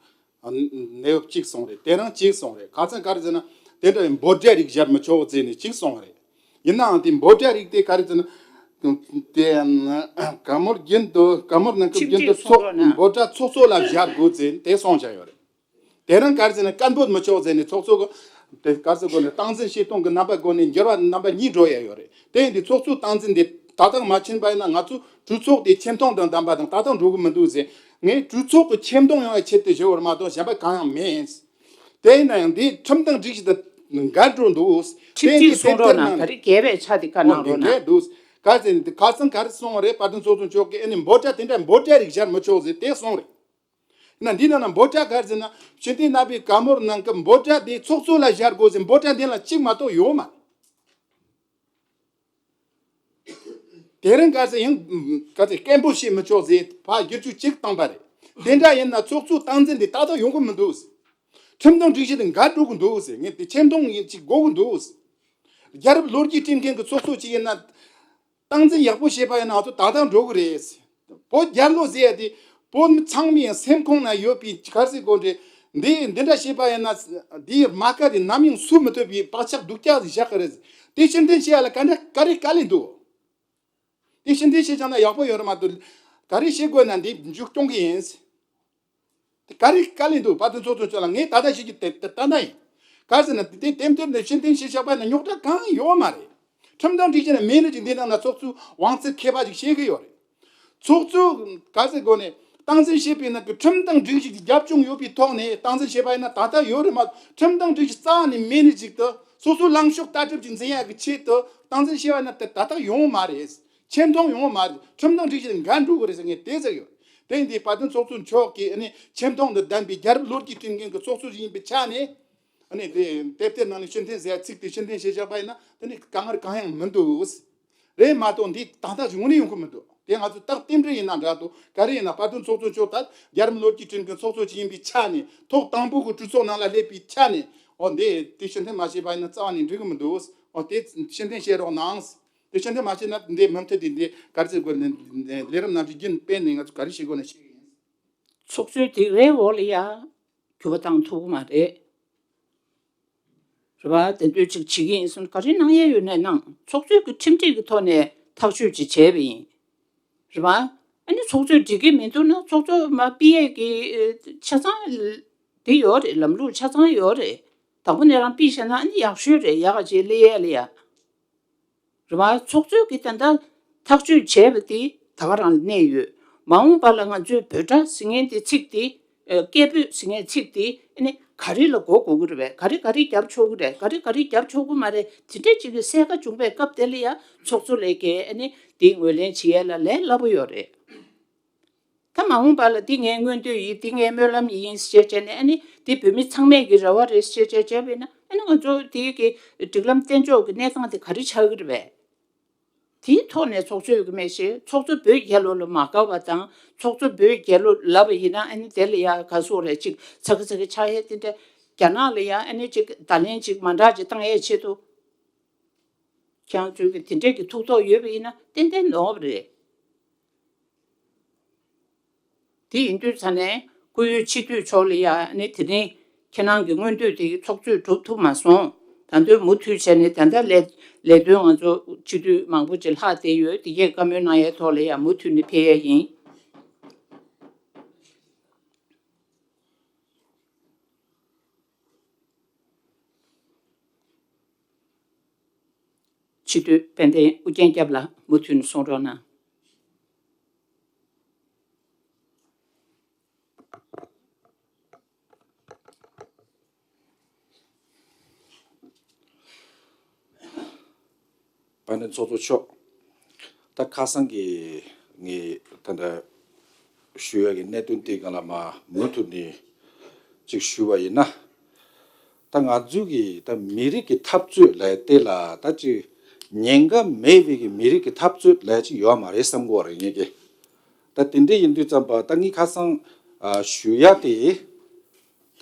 གནས་བབ་གཅིག་གསུངས་རེད། དེ་རིང་གཅིག་གསུངས་རེད། ཁ་སང་ག་རེ་ཟེར་ན། དེ་འདྲ་བའི་འབོད་སྒྲ་རིགས་བཞག་མི་ཆོག་ཟེར་ནས་གཅིག་གསུངས་རེད། ཡིན་ནའང་དེ་འབོད་སྒྲ་རིགས་དེ་ག་རེ་ཟེར་ན། དེ་བཀའ་མོལ་རྒྱུན་དུ་བཀའ་མོལ་གནང་སྐབས་རྒྱུན་དུ་ཚོགས་འབོད་སྒྲ་ཚོགས་གཙོ་ལ་བཞག་དགོས་ཟེར་དེ་གསུངས་བཞག་ཡོད་རེད། དེ་རིང་ག་རེ་ཟེར་ན་སྐད་འབོད་མི་ཆོག་ཟེར་ནས་ཚོགས་གཙོ་གི་དེ་ག་རེ་ཟེར་དགོས་ནས་སྟངས་འཛིན་བྱེད་སྟངས་ཀྱི་རྣམ་པ་སྒོ་ནས་འགྱུར་བ་རྣམ་པ་གཉིས་འགྲོ་ཡ་ཡོད་རེད། དེ་ཡིན་དུས་ཚོགས་གཙོའི་སྟངས་འཛིན་དེ་ད་ལྟ་མ་ཕྱིན་པ་ཡིན་ན། ང་ཚོ་གྲོས་ཚོགས་དེ་ཆེ་མཐོང་དང་ལྡན་པ་དང་ཏག་ཏག་འགྲོ་གི་མི་འདུག་ཟེར། ངས་གྲོས་ཚོགས་ཀྱི་ཆེ་མཐོང་ཡོང་བའི་ཆེད་དུ་ཞུ་བ་མ་གཏོགས་གཞན་པ་གང་ཡང་མིན། དེ་ཡིན་ན་ཡང་འདི་ཁྲིམས་དང་སྒྲིག་གཞི་དང་འགལ་འགྲོ་འདུག། ཁྲིམས་སྒྲིག་གསུང་རོགས་གནང་། ད་རེས་འགལ་བའི་ཆ་དེ་བཀའ་གནང་རོགས་གནང་། འགལ་འདུག། ག་ཟེར་ནས་ཁ་སང་ག་རེ་གསུངས་པ་རེད། དཔལ་ལྡན་ཚོགས་གཙོ་མཆོག་གིས་ཨ་ནི་འབོད་སྒྲ་དེ་འདྲ་འབོད་སྒྲ་རིགས་བཞག་མི་ཆོག་ཟེར་དེ་གསུངས་རེད། ཡིན་ན་འདི་ནང་ན་འབོད་སྒྲ་ག་རེ་ཟེར་ན། ཕྱི་དེ་ན་བའི་བཀའ་མོལ་ནང་གི་འབོད་སྒྲ་དེ་ཚོགས་གཙོ་ལ་བཞག་དགོས་ཟེར། འབོད་སྒྲ་འདི་ལ་གཅིག་མ་གཏོགས་ཡོད་མ་རེད། དེ་རིང་ག་ཟེར་ཡང་ག་ཟེར་སྐད་འབོད་བྱེད་མི་ཆོག་ཟེར་ཕར་བསྒྱུར་བཅོས་གཅིག་བཏང་པ་རེད། དེ་འདྲ་ཡིན་ན་ཚོགས་གཙོའི་སྟངས་འཛིན་དེ་ཏག་ཏག་ཡོང་གི་མི་འདུག་ཟེར། ཁྲིམས་དང་སྒྲིག་གཞི་དང་འགལ་འགྲོ་གི་འདུག་ཟེར། ངས་དེ་ཆེ་མཐོང་ཡིན་ཅིག་དགོས་གི་འདུག་ཟེར། རྒྱལ་རབས་ལོ་རྒྱུས་སྐྲུན་མཁན་གྱི་ཚོགས་གཙོ་ཅིག་ཡིན་ན། སྟངས་འཛིན་ཡག་པོ་བྱས་པ་ཡིན་ན་ང་ཚོ་ཏག་ཏག་འགྲོ་གི་རེད། བོད་རྒྱལ་ལོ་ཟེར་ཡ་དེ་བོད་མི་ཚང་མའི་སེམས་ཁོང་ན་ཡོད་པའི་ག་རེ་ཟེར་དགོས་རེད། འདི་འདི་འདྲ་བྱས་པ་ཡིན་ན་འདིའི་རྨ་ཁ་དེ་ནམ་ཡང་སུ་མི་ཐུབ་པའི་བག་ཆགས་སྡུག་ཅག་ཞིག་བཞག་གི་རེད། དེ་ཕྱིར་འཐེན་བྱེད་ཡ་ལ་ག་འདྲ་ག་རེ་དཀའ་ལས་འདུག། དེ་ཕྱིར་འཐེན་བྱེད་ཀྱང་ན་ཡག་པོ་ཡོད་རེད་མ་གཏོགས། ག་རེ་བྱེད་དགོས་ན་འདི་མཇུག་སྐྱོང་གི་ཡིན། དེ་ག་རེ་དཀའ་ལས་འདུག། དཔལ་ལྡན་ཚོགས་གཙོ་མཆོག་ལ་ངས་ད་ལྟ་ཞིག་གི་དེ་དེ་ལྟ་ན་ཡིན། ག་ཟེར་ན་དེ་དེ་དེབ་དེབ་ནས་ཕྱིར་འཐེན་བྱས་བཞག་པ་ན་རྙོག་དྲ་གང་ཡོད་མ་རེད། ཁྲིམས་དང་སྒྲིག་གཞི་ནས་མེད་ནི་ཅིག་འདི་ནང་ན་ཚོགས་གཙོའི་དབང་ཚད་ཁེ་པ་ཅིག་བྱེད་ཀྱི་ཡོད་རེད། ཚོགས་གཙོ་ག་ཟེར་དགོས་ནས་ སྟངས་འཛིན་བྱེད་པའི་ནང་གི་ཁྲིམས་དང་སྒྲིག་གཞི་གི་རྒྱབ་ལྗོངས་ཡོད་པའི་ཐོག་ནས་སྟངས་འཛིན་བྱས་པ་ཡིན་ན། ད་ལྟ་ཡོད་རེད་མ་གཏོགས། ཁྲིམས་དང་སྒྲིག་གཞི་རྩ་བ་ནས་མེད་ནས་ཅིག་ཏུ་སོ་སོའི་ལངས་ཕྱོགས་ལྟ་གྲུབ་ཅིག་འཛིན་ཡག་གི་ཆེད་དུ་སྟངས་འཛིན་བྱས་པ་ཡིན་ན། དེ་ད་ལྟ་ཡོང་བ་མ་རེད། ཆེ་མཐོང་ཡོང་བ་མ་རེད། ཁྲིམས་དང་སྒྲིག་གཞི་དེ་འགལ་འགྲོ་གི་རེད་ཟེར། ངས་དེ་ཟེར་ཡོད། དེ་ཡིན་དུས་བར་དོན་ཚོགས་གཙོ་མཆོག་གིས་ཨ་ནི་ཆེ་མཐོང་དང་ལྡན་པའི་རྒྱལ་རབས་ལོ་རྒྱུས་སྐྲུན་མཁན་གྱི་ཚོགས་གཙོ་ཞིག་ཡིན་པའི་ཆ་ནས། ཨ་ནི་དེ་དེབ་ཐེར་ནང་ནས་ཕྱིར་འཐེན་ཟེར་ཡ་ཚིག་དེ་ཕྱིར་འཐེན་བྱས་བཞག་པ་ཡིན་ན། དེ་ནི་དཀའ་ངལ་གང་ཡང་མི་འདུག། རེད་མ་གཏོགས་འདི་ཏག་ཏག་ཅིག་དངོས་གནས་ཡོང་གི་མི་འདུག། དེ་ང་ཚོ་རྟགས་རྟེན་འབྲེལ་ཡིན་ན་འདྲ་འདུག། ག་རེ་ཡིན་ན་བར་དོན་ཚོགས་གཙོ་མཆོག་ད་རྒྱལ་རབས་ལོ་རྒྱུས་སྐྲུན་མཁན་ཚོགས་གཙོ་ཅིག་ཡིན་པའི་ཆ་ནས། ཐོག་དང་པོ་གི་གྲོས་ཚོགས་ནང་ལ་སླེབས་པའི་ཆ་ནས། འོ་འདི་དེ་ཕྱིར་འཐེན་མ་བྱས་པ་ཡིན་ན་རྩ་བ་ནས་འགྲིག་གི་མི་འདུག། འོ་དེ་ཕྱིར་འཐེན་བྱེད་རོགས་གནང་། དེ་ཕྱིར་འཐེན་མ་བྱས་ན་འདི་མུ་མཐུད་དེ་འདི་ག་རེ་ཟེར་དགོས། ལས་རིམ་ནང་བཞིན་རྒྱུན་སྤེལ་ནས་ང་ཚོ་ག་རེ་བྱེད་དགོས་ན་བྱེད་གི་ཡིན། ཚོགས་གཙོས་དེ་རེ་འོག་ལ་ཡ་འགྱུར་བ་བཏང་ཐུབ་ཀྱི་མ་རེད། རེད་པ། དེ་འདྲ་ཅིག་བྱེད་ཀྱི་ཡིན་ཟེར་ན་ག་རེ་གནང་ཡས་ཡོད་ན་གནང་། ཚོགས་གཙོས་ཀྱི་ཁྲིམས་སྒྲིག་གི་ཐོག་ནས་ཐག་གཅོད་ཅིག་བྱས་པ་ཡིན། རེད་པ། ཨ་ནི་ཚོགས་གཙོས་འགྲིག་གི་མི་འདུག་ན་ཚོགས་གཙོ་མར་ཕུད་ཡས་ཀྱི་ཨེ་ཆ་ཚང་དེ་ཡོད་རེད། ལམ་ལུགས་ཆ་ཚང་ཡོད་རེད། དང་པོ་ནས་རང་ཕུད་བཞག་ན་ཨ་ནི་ཡག་ཤོས་རེད། ཡག་ག་བྱེད་སླེབས་ཡས་ལ་ཡ། རེད་པ། ཚོགས་གཙོས་ཀྱིས་ད་ལྟ་ཐག་གཅོད་བྱས་པ་དེ་ད་ག་རང་ལ་གནས་ཡོད། མ་འོངས་པ་ལ་ང་ཚོས་འབོད་སྒྲ་ཟེར་མཁན་དེ་ཚིག་དེ། ཨ་སྐད་འབོད་ཟེར་མཁན་ཚིག་དེ་ཨ་ནི་ག་རེ་ལ་གོ་དགོས་ཀྱི་རེད་པས། ག་རེ་ག་རེ་རྒྱབ་ཆོག་གི་རེད། ག་རེ་ག་རེ་རྒྱབ་ཆོག་གི་མ་རེད། དེ་འདྲས་ཅིག་གི་གསལ་ཁ་བྱུང་བའི་སྐབས་དེ་ལ་ཡ་ཚོགས་གཙོ་ལས་ཀས་ཨ་ནི་དེ་ངོས་ལེན་བྱེད་ཡས་ལ་ལས་སླ་པོ་ཡོད་རེད། ད་མ་འོངས་པ་ལ་འདི་ངའི་མངོན་འདོད་ཡིན། འདི་ངའི་སྨོན་ལམ་ཡིན་ཞེས་བྱས་ནས། ཨ་ནི་འདི་བོད་མི་ཚང་མས་ཀྱི་རེ་བ་རེད་ཞེས་བྱས་བྱས་པས་ན། ཨ་ནི་ང་ཚོ་འདི་གི་སྒྲིག་ལམ་གཏན་འཇོག་གི་གནས་སྟངས་དེ་ག་རེ་ཆགས་ཀྱི་རེད་པས། དེའི་ཐོག་ནས་ཚོགས་གཙོས་ཀྱི་མེད་ཞེས། ཚོགས་གཙོ་བོད་རྒྱལ་ལོ་ལ་མ་དགའ་བ་དང་། ཚོགས་གཙོ་བོད་རྒྱལ་ལོ་ལབ་པ་ཡིན་ན་ཨ་ནི་དེ་ལ་ཡ་ག་སོགས་རེད་ཅིག་ཚ་གི་ཚ་གི་ཆགས་ཡས་དེ་འདྲ། རྒྱ་ནག་ལ་ཡ་ཨ་ནི་ཅིག་བརྡ་ལན་ཅིག་མ་འདྲ་ཅིག་བཏང་ཡས་ཆེད་དུ། ཁྱེད་རང་ཚོས་ཀྱི་དེ་འདྲས་ཀྱི་ཐུགས་ཐོག་ཡོད་པ་ཡིན་ན་ཏན་ཏན་ནོར་བ་རེད། དེ་ཡིན་དུས་ཙ་ནས་སྐུ་ཡོད་སྤྱི་འཐུས་མཆོག་ལ་ཡ་ནི་དེ་རིང་ཁྱེད་རང་གི་མངོན་འདོད་དེ་ཚོགས་གཙོས་སྒྲུབ་ཐུབ་མ་སོང་། ད་དུང་མུ་མཐུད་བྱས་ནས་ད་ལྟ་ལས་ལས་དོན་ང་ཚོ་སྤྱི་འཐུས་མང་པོ་ཅིག་ལྷག་བསྡད་ཡོད། དེ་གས་བཀའ་མོལ་གནང་ཡའི་ཐོག་ལ་ཡ་མུ་མཐུད་ནས་ཕེབས་ཡས་ཡིན། སྤྱི་འཐུས་དཔལ་ལྡན་ཨུ་རྒྱན་སྐྱབས་ལགས་མུ་མཐུད་ནས་གསུང་རོགས་གནང་། དཔལ་ལྡན་ཚོགས་གཙོ་མཆོག། ད་ཁ་སང་གི་ངས་ད་ལྟ་ཞུ་ཡ་གི་གནད་དོན་དེ་སྒང་ལ་མ་མུ་མཐུད་ནས་ཅིག་ཞུ་བ་ཡིན་ན། ད་ང་ཚོའི་གི་ད་མི་རིགས་ཀྱི་འཐབ་རྩོད་ལབ་དེ་ལ་ད་ཅིག་ཉེན་ཁ་མེད་པའི་གི་མི་རིགས་ཀྱི་འཐབ་རྩོད་ལབ་ཅིག་ཡོད་མ་རེད་བསམ་གི་ཡོད་རེད་ངས་ཀྱི། ད་དེ་འདྲ་ཡིན་དུས་ཙམ་པ་ད་ངས་ཁ་སང་ཨ་ཞུ་ཡ་དེ།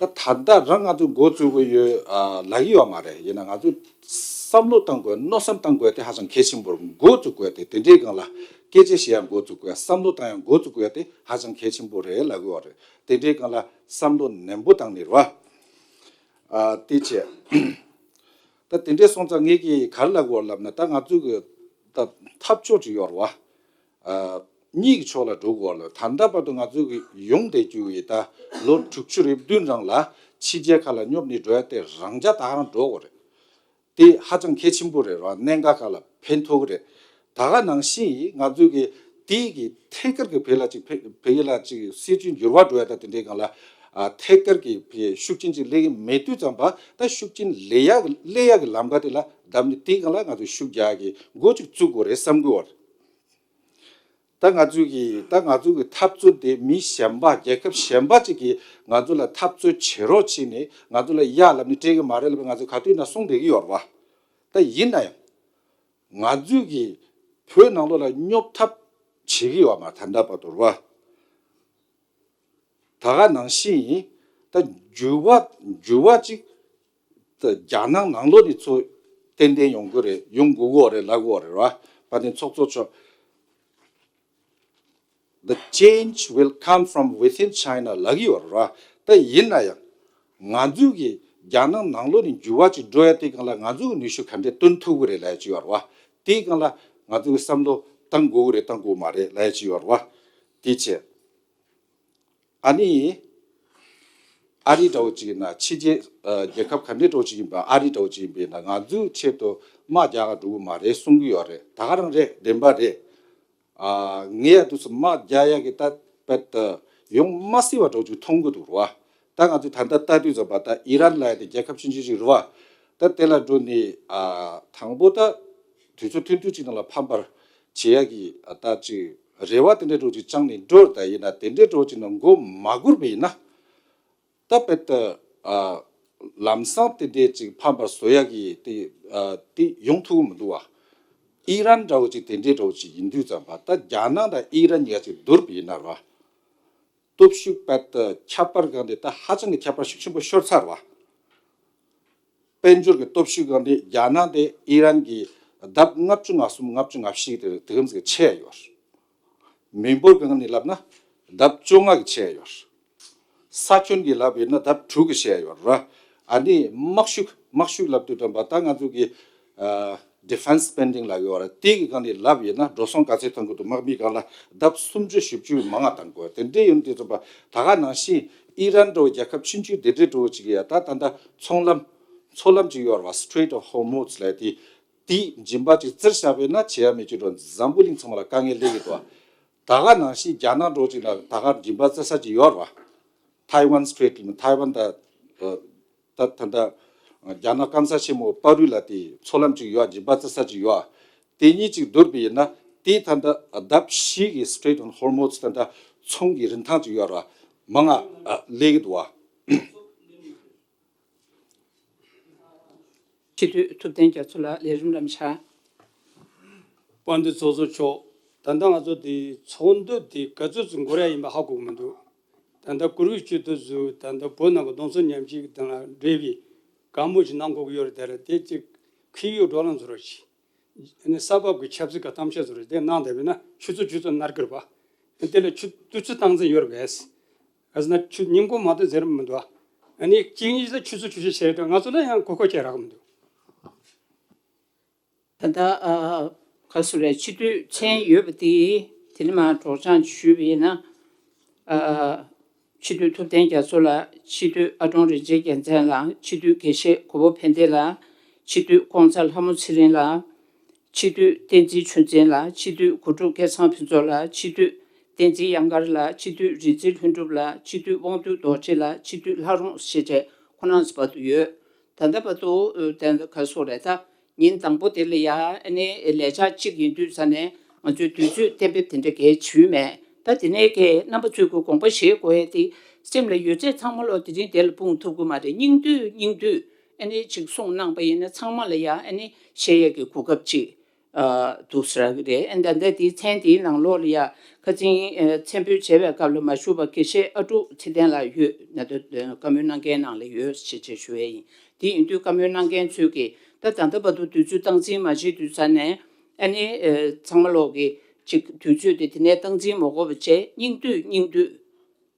ད་ད་ལྟ་རང་ང་ཚོ་འགོ་བཙུགས་ཀྱི་ཡོད་ཨ་ལབ་ཀྱི་ཡོད་མ་རེད། ཡིན་ན་ང་ཚོ་བསམ་བློ་གཏང་དགོས། མནོ་བསམ་གཏང་དགོས་དེ་ཧ་ཅང་གལ་ཆེན་པོ་རེད། འགོ་བཙུགས་དགོས་དེ་དེ་འདྲའི་སྒང་ལ་སྐད་ཆ་བཤད་ཡ་འགོ་བཙུགས་དགོས། བསམ་བློ་གཏང་ཡ་འགོ་བཙུགས་དགོས་དེ་ཧ་ཅང་གལ་ཆེན་པོ་རེད་ལབ་ཀྱི་ཡོད་རེད། དེ་འདྲའི་སྒང་ལ་བསམ་བློ་ནན་པོ་བཏང་ནས་རེད་བ། ཨ་དེ་བྱས། ད་དེ་འདྲའི་སོང་ཙང་ངས་ཀྱིས་ག་རེ་ལབ་དགོས་ལབ་ན། ད་ང་ཚོ་གི་ད་འཐབ་ཕྱོགས་ཅིག་ཡོད་རེད་བ། ཨ་གཉིས་ཀྱི་ཕྱོགས་ལ་འགྲོ་དགོས་ལ། ད་ལྟ་བར་དུ་ང་ཚོ་གི་ཡོང་བསྡད་རྒྱུ་ཡི་ད་ལོ་དྲུག་ཅུ་རེ་བདུན་རིང་ལ་ཕྱི་རྒྱལ་ཁག་ལ་སྙོབ་ནས་འགྲོ་ཡ་དེ་རང་འཇགས་ད་ག་རང་འགྲོ་དགོས་རེད། དེ་ཧ་ཅང་གལ་ཆེན་པོ་རེད་ར། གནད་འགག་ཁག་ལ་ཕན་ཐོགས་ཀྱི་རེད། ད་ག་ནང་བཞིན་ང་ཚོ་གི་དེ་གི་ཐད་ཀར་གྱི་བོད་ལ་ཅིག་བོད་བོད་ཡིག་ལ་ཅིག་སྲིད་བྱུས་འགྱུར་བ་འགྲོ་ཡ་ད་དེ་འདྲའི་སྒང་ལ་ཨ་ཐད་ཀར་གྱི་བོད་ཤུགས་རྐྱེན་ཅིག་སླེབས་ཀྱི་མེད་དུས་ཙམ་པ་ད་ཤུགས་རྐྱེན་སླེབས་ཡ་གི་སླེབས་ཡ་གི་ལམ་ཁ་དེ་ལ་བསྡམས་ནས་དེའི་སྒང་ལ་ང་ཚོ་ཤུགས་རྒྱག་གི་འགོ་ཅིག་བཙུགས་དགོས་རེད་བསམ་གི་ཡོད་རེད། ད་ང་ཚོའི་གི་ད་ང་ཚོའི་གི་འཐབ་རྩོད་དེ་མི་གཞན་པ་རྒྱལ་ཁབ་གཞན་པ་ཅིག་གིས་ང་ཚོ་ལ་འཐབ་རྩོད་བྱེད་རོགས་བྱས་ནས་ང་ཚོ་ལ་གཡར་ལབ་ནས་སྤྲད་གི་མ་རེད་ལབ་ང་ཚོ་ག་དུས་ན་གསུངས་བསྡད་གི་ཡོད་རེད་བ། ད་ཡིན་ན་ཡང་ང་ཚོའི་གི་བོད་ནང་ལོགས་ལ་སྙོབ་ཐབས་བྱེད་གི་ཡོད་མ་ད་ལྟ་བར་དུ་རེད་བ། ད་ག་ནང་བཞིན་ད་འགྱུར་བ་འགྱུར་བ་ཅིག་རྒྱ་ནག་ནང་ལོགས་ནས་ཚུར་ཏན་ཏན་ཡོང་གི་རེད། ཡོང་དགོས་ཀྱི་རེད་ལབ་ཀྱི་རེད་བ། དཔལ་ལྡན་ཚོགས་གཙོ་མཆོག The change will come from within China ལབ་ཀྱི་ཡོད་རེད་བ། ད་ཡིན་ན་ཡང་ང་ཚོའི་གི་རྒྱ་ནག་ནང་ལོགས་ནས་འགྱུར་བ་ཅིག་འགྲོ་ཡ་དེ་སྒང་ལ་ང་ཚོ་གི་ནུས་ཤུགས་ག་འདྲས་བཏོན་ཐུབ་ཀྱི་རེད་ལབ་ཡ་ཅིག་ཡོད་རེད་བ། དེའི་སྒང་ལ་ང་ཚོ་གི་བསམ་བློ་བཏང་དགོས་ཀྱི་རེད་བཏང་དགོས་མ་རེད་ལབ་ཡ་ཅིག་ཡོད་རེད་བ། དེ་བྱས། ཨ་ནི། ཨ་རི་འདྲ་བོ་ཅིག་ཡིན་ན་ཕྱི་རྒྱལ་ཨ་རྒྱལ་ཁབ་ག་འདྲ་འདྲ་བོ་ཅིག་ཡིན་པ། ཨ་རི་འདྲ་བོ་ཅིག་ཡིན་པས་ན་ང་ཚོའི་ཆེད་དུ་དམག་རྒྱག་ག་འགྲོ་གི་མ་རེད་གསུང་གི་ཡོད་རེད། ད་ག་རང་རེད། བདེན་པ་རེད། ཨ་ངས་ཡ་དུས་སུ་དམག་རྒྱག་ཡ་གི་ད་དཔེ་ད་ ཡོང་མ་སྲིད་པ་འདྲ་བོ་ཅིག་མཐོང་གི་འདུག་རེད་བ། ད་ང་ཚོས་ད་ལྟ་ལྟ་དུས་ཙམ་པ་ད་ཨི་རན་ལབ་ཡ་དེ་རྒྱལ་ཁབ་ཆུང་ཆུང་ཅིག་རེད་བ། ད་དེ་ལ་འགྲོ་ནས་ཨ་དང་པོ་ད་དུས་ཚོད་ཐུང་ཐུང་ཅིག་ནང་ལ་ཕམ་པར་བྱེད་ཡ་གི་ཨ་ད་ཅིག་རེ་བ་དེ་འདྲ་འདྲ་བོ་ཅིག་བཅངས་ནས་འགྲོ། ད་ཡིན་ན་དེ་འདྲ་འདྲ་བོ་ཅིག་ནང་མགོ་མ་སྒུར་བ་ཡིན་ན། ད་དཔེ་ད་ཨ་ལམ་སང་དེ་འདྲའི་ཅིག་ཕམ་པར་བཟོ་ཡ་གི་དེ་ཨ་དེ་ཡོང་ཐུབ་ཀྱི་མི་འདུག་བ། ཨི་རན་འདྲ་བོ་ཅིག་དེ་འདྲའི་འདྲ་བོ་ཅིག་ཡིན་དུས་ཙམ་པ་ད་རྒྱ་ནག་དང་ཨི་རན་གཉིས་ཀ་ཅིག་བསྡུར་བ་ཡིན་ན་ར། སྟོབས་ཤུགས་དཔེ་ད་ཁྱད་པར་སྒང་དེ་ད་ཧ་ཅང་གི་ཁྱད་པར་ཤུགས་ཆེན་པོ་ཤོར་ཚར་བ། དཔལ་འབྱོར་གྱི་སྟོབས་ཤུགས་སྒང་དེ་རྒྱ་ནག་དེ་ཨི་རན་གྱི་ལྡབ་ལྔ་བཅུ་ང་གསུམ་ལྔ་བཅུ་ང་བཞི་དེ་དེ་གམ་ཟིག་ཆེ་ཡོད། མི་འབོར་སྒང་ནས་ལབ་ན་ལྡབ་བཅོ་ལྔ་གི་ཆེ་ཡོད། ས་ཁྱོན་གྱི་ལབ་ཡོད་ན་ལྡབ་དྲུག་གི་ཆེ་ཡོད་ར། ཨ་ནི་དམག་ཤུགས་དམག་ཤུགས་ལབ་དུས་ཙམ་པ་ད་ང་ཚོ་གི་ཨ་defense spending་ལབ་ཡོད་ར། དེ་གི་སྒང་ནས་ལབ་ཡོད་ན་འགྲོ་སོང་ག་ཚད་བཏང་དགོས་འདུག་དམག་མིའི་སྒང་ལ་ལྡབ་སུམ་ཅུ་བཞི་བཅུ་མང་ང་བཏང་དགོས། དེ་འདྲའི་ཡོང་དུས་ཙམ་པ་ད་ག་ནང་བཞིན་ཨི་རན་འདྲ་བོ་རྒྱལ་ཁབ་ཆུང་ཆུང་དེ་འདྲའི་འདྲ་བོ་ཅིག་ཡ་ད་ད་ལྟ་ཚོང་ལམ་མཚོ་ལམ་ཅིག་ཡོད་ར་བ། Strait of Hormuz་ལབ་དེ། དེའི་འཇིམ་པ་ཅིག་བཙིར་བཞག་པས་ན་བྱེད་ཡ་མེད་ཅིག་འགྲོ། འཛམ་བུ་གླིང་ཚང་མ་ལ་དཀའ་ངལ་སླེབས་ཀྱི་འདུག་ད་ག་ནང་བཞིན་རྒྱ་ནག་འདྲ་བོ་ཅིག་ལ་ད་ག་འཇིམ་པ་བཙིར་ས་ཅིག་ཡོད་ར་བ། Taiwan Strait་ལ་ཐའེ་ཝན་ད་ད་ད་ད་རྒྱ་ནག་སྐམ་ས་ཆེན་མོ་བར་རུ་ལ་དེ་མཚོ་ལམ་ཅིག་ཡོད། འཇིམ་པ་བཙིར་ས་ཅིག་ཡོད། དེ་གཉིས་ཅིག་བསྡུར་བ་ཡིན་ན་དེ་ད་ད་ལྡབ་བཞི་གི་Strait of Hormuz་ད་ད་ཚོང་གི་རིན་ཐང་ཅིག་ཡོད་ར་བ། མང་ང་སླེབས་ཀྱི་འདུག་བ། སྤྱི་འཐུས་ཐུབ་བསྟན་རྒྱ་མཚོ་ལགས་ལས་རིམ་ལམ་ཕྱག་དཔལ་ལྡན་ཚོགས་གཙོ་མཆོག་ད་ལྟ་ང་ཚོ་དེ་ཚོགས་འདུ་དེ་ག་ཚོད་ཙམ་འགོར་ཡ་ཡིན་པ་ཧ་གོ་གི་མི་འདུག་ད་ལྟ་གུ་རུ་སྤྱི་འཐུས་ཚོས་ད་ལྟ་བོད་ནང་གི་གདོང་ཚོད་ཉམས་ཞིབ་དང་འབྲེལ་བའི་བཀའ་མོལ་ཞིག་གནང་དགོས་ཀྱི་ཡོད་རེད། དེ་ལ་དེ་གཅིག་ཁི་ཡོད་འགྲོ་ལམ་བཟོ་རོགས་གྱིས། ཨ་ནི་ས་བབ་ཀྱི་ཆབ་སྲིད་ཀྱི་གཏམ་བཤད་བཟོ་རོགས་དེ་གནང་བསྡད་པས་ན་ཆུ་ཚོད་ཆུ་ཚོད་ནར་གི་རེད་པ། དེ་ལ་ཆུ་དུས་ཚོད་སྟངས་འཛིན་ཡོད་རེད་པས། ག་ཟེར་ན་ཆུ་ཉིན་གུང་མ་གཏོགས་ཟེར་མི་འདུག་ཨ་ནི་གཅིག་གཉིས་ལ་ཆུ་ཚོད་ཆུ་ཚོད་བྱས་ཏེ་ང་ཚོ་ལ་ཡང་གོ་སྐབས་ཅིག་རག་གི་མི་འདུག་ད་ལྟ་ཨ་ག་སུ་རེད། སྤྱི་འཐུས་མཚན་ཡོད་པ་དེ་དེ་ནི་མ་སྒྲོག་སྦྱང་ཞུས་པ་ཡིན་ན། ཨ་སྤྱི་འཐུས་ཐུབ་བསྟན་རྒྱ་མཚོ་ལགས། སྤྱི་འཐུས་ཨ་ཀྲོང་རིན་ཆེན་རྒྱལ་མཚན་ལགས། སྤྱི་འཐུས་དགེ་བཤེས་གོ་བོ་ཕན་བདེ་ལགས། སྤྱི་འཐུས་ཀོང་ཚ་ལྷ་མོ་ཚེ་རིང་ལགས། སྤྱི་འཐུས་བསྟན་འཛིན་ཆོས་འཛིན་ལགས། སྤྱི་འཐུས་གོ་དྲུག་སྐལ་བཟང་ཕུན་ཚོགས་ལགས། སྤྱི་འཐུས་བསྟན་འཛིན་གཡང་དཀར་ལགས། སྤྱི་འཐུས་རིག་འཛིན་ལྷུན་གྲུབ་ལགས། སྤྱི་འཐུས་དབང་འདུས་རྡོ་རྗེ་ལགས། སྤྱི་འཐུས་ལྷ་རོང་ཞེས་བྱས་ཁོ་རང་ཚོ་བར་དུ་ཡོད། ད་ལྟ་བར་དུ་ད་ལྟ་ག་སོགས་རེད། ད་ཉིན་དང་པོ་དེ་ལ་ཡ་ཨ་ནི་ལས་འཆར་གཅིག་ཡིན་དུས་ཙ་ནས་ང་ཚོས་དུས་ཚོད་གཏན་འབེབས་དེ་འདྲ་གས་བྱུས་མེད། ད་དེ་ནས་གས་རྣམ་པ་ཚོས་ཀྱི་དགོངས་པ་བཞེས་དགོས་ཡས་དེ་སེམས་ལ་ཡོད་ཚད་ཚང་མ་ལོ་དེ་རིང་དེ་ལ་སྤུངས་ཐུབ་ཀྱི་མ་རེད། སྙིང་བསྡུས་སྙིང་བསྡུས་ཨ་ནི་ཅིག་གསུངས་གནང་པ་ཡིན་ན་ཚང་མ་ལ་ཡ་ཨ་ནི་བཤད་ཡས་ཀྱི་གོ་སྐབས་ཅིག་ཨ་འདུག་ཟེར་གི་རེད། ཨ་ད་ལྟ་དེའི་མཚན་དེའི་ནང་ལོགས་ལ་ཡ་ཁ་སང་ཨ་མཚན་འབོད་བྱས་པའི་སྐབས་ལ་མ་ཞུགས་པ་དགེ་བཤེས་ཨ་ཀྲུག་ཚེ་བརྟན་ལགས་ཡོད། ན་དོ་བཀའ་མོལ་གནང་མཁན་ནང་ལ་ཡོད་ཞེས་བྱས་ཞུ་ཡས་ཡིན། དེ་ཡིན་དུས་བཀའ་མོལ་གནང་མཁན་ཚོས་ཀྱིས་ད་ད་ལྟ་བར་དུ་དུས་ཚོད་སྟངས་འཛིན་མ་བྱེད་དུས་ཙ་ནས་ཨ་ནི་ཨ་ཚང་མ་ལོག་གི་ཅིག་དུས་ཚོད་དེ་དེ་ནས་སྟངས་འཛིན་མ་དགོས་པ་བྱས་སྙིང་བསྡུས་སྙིང་བསྡུས།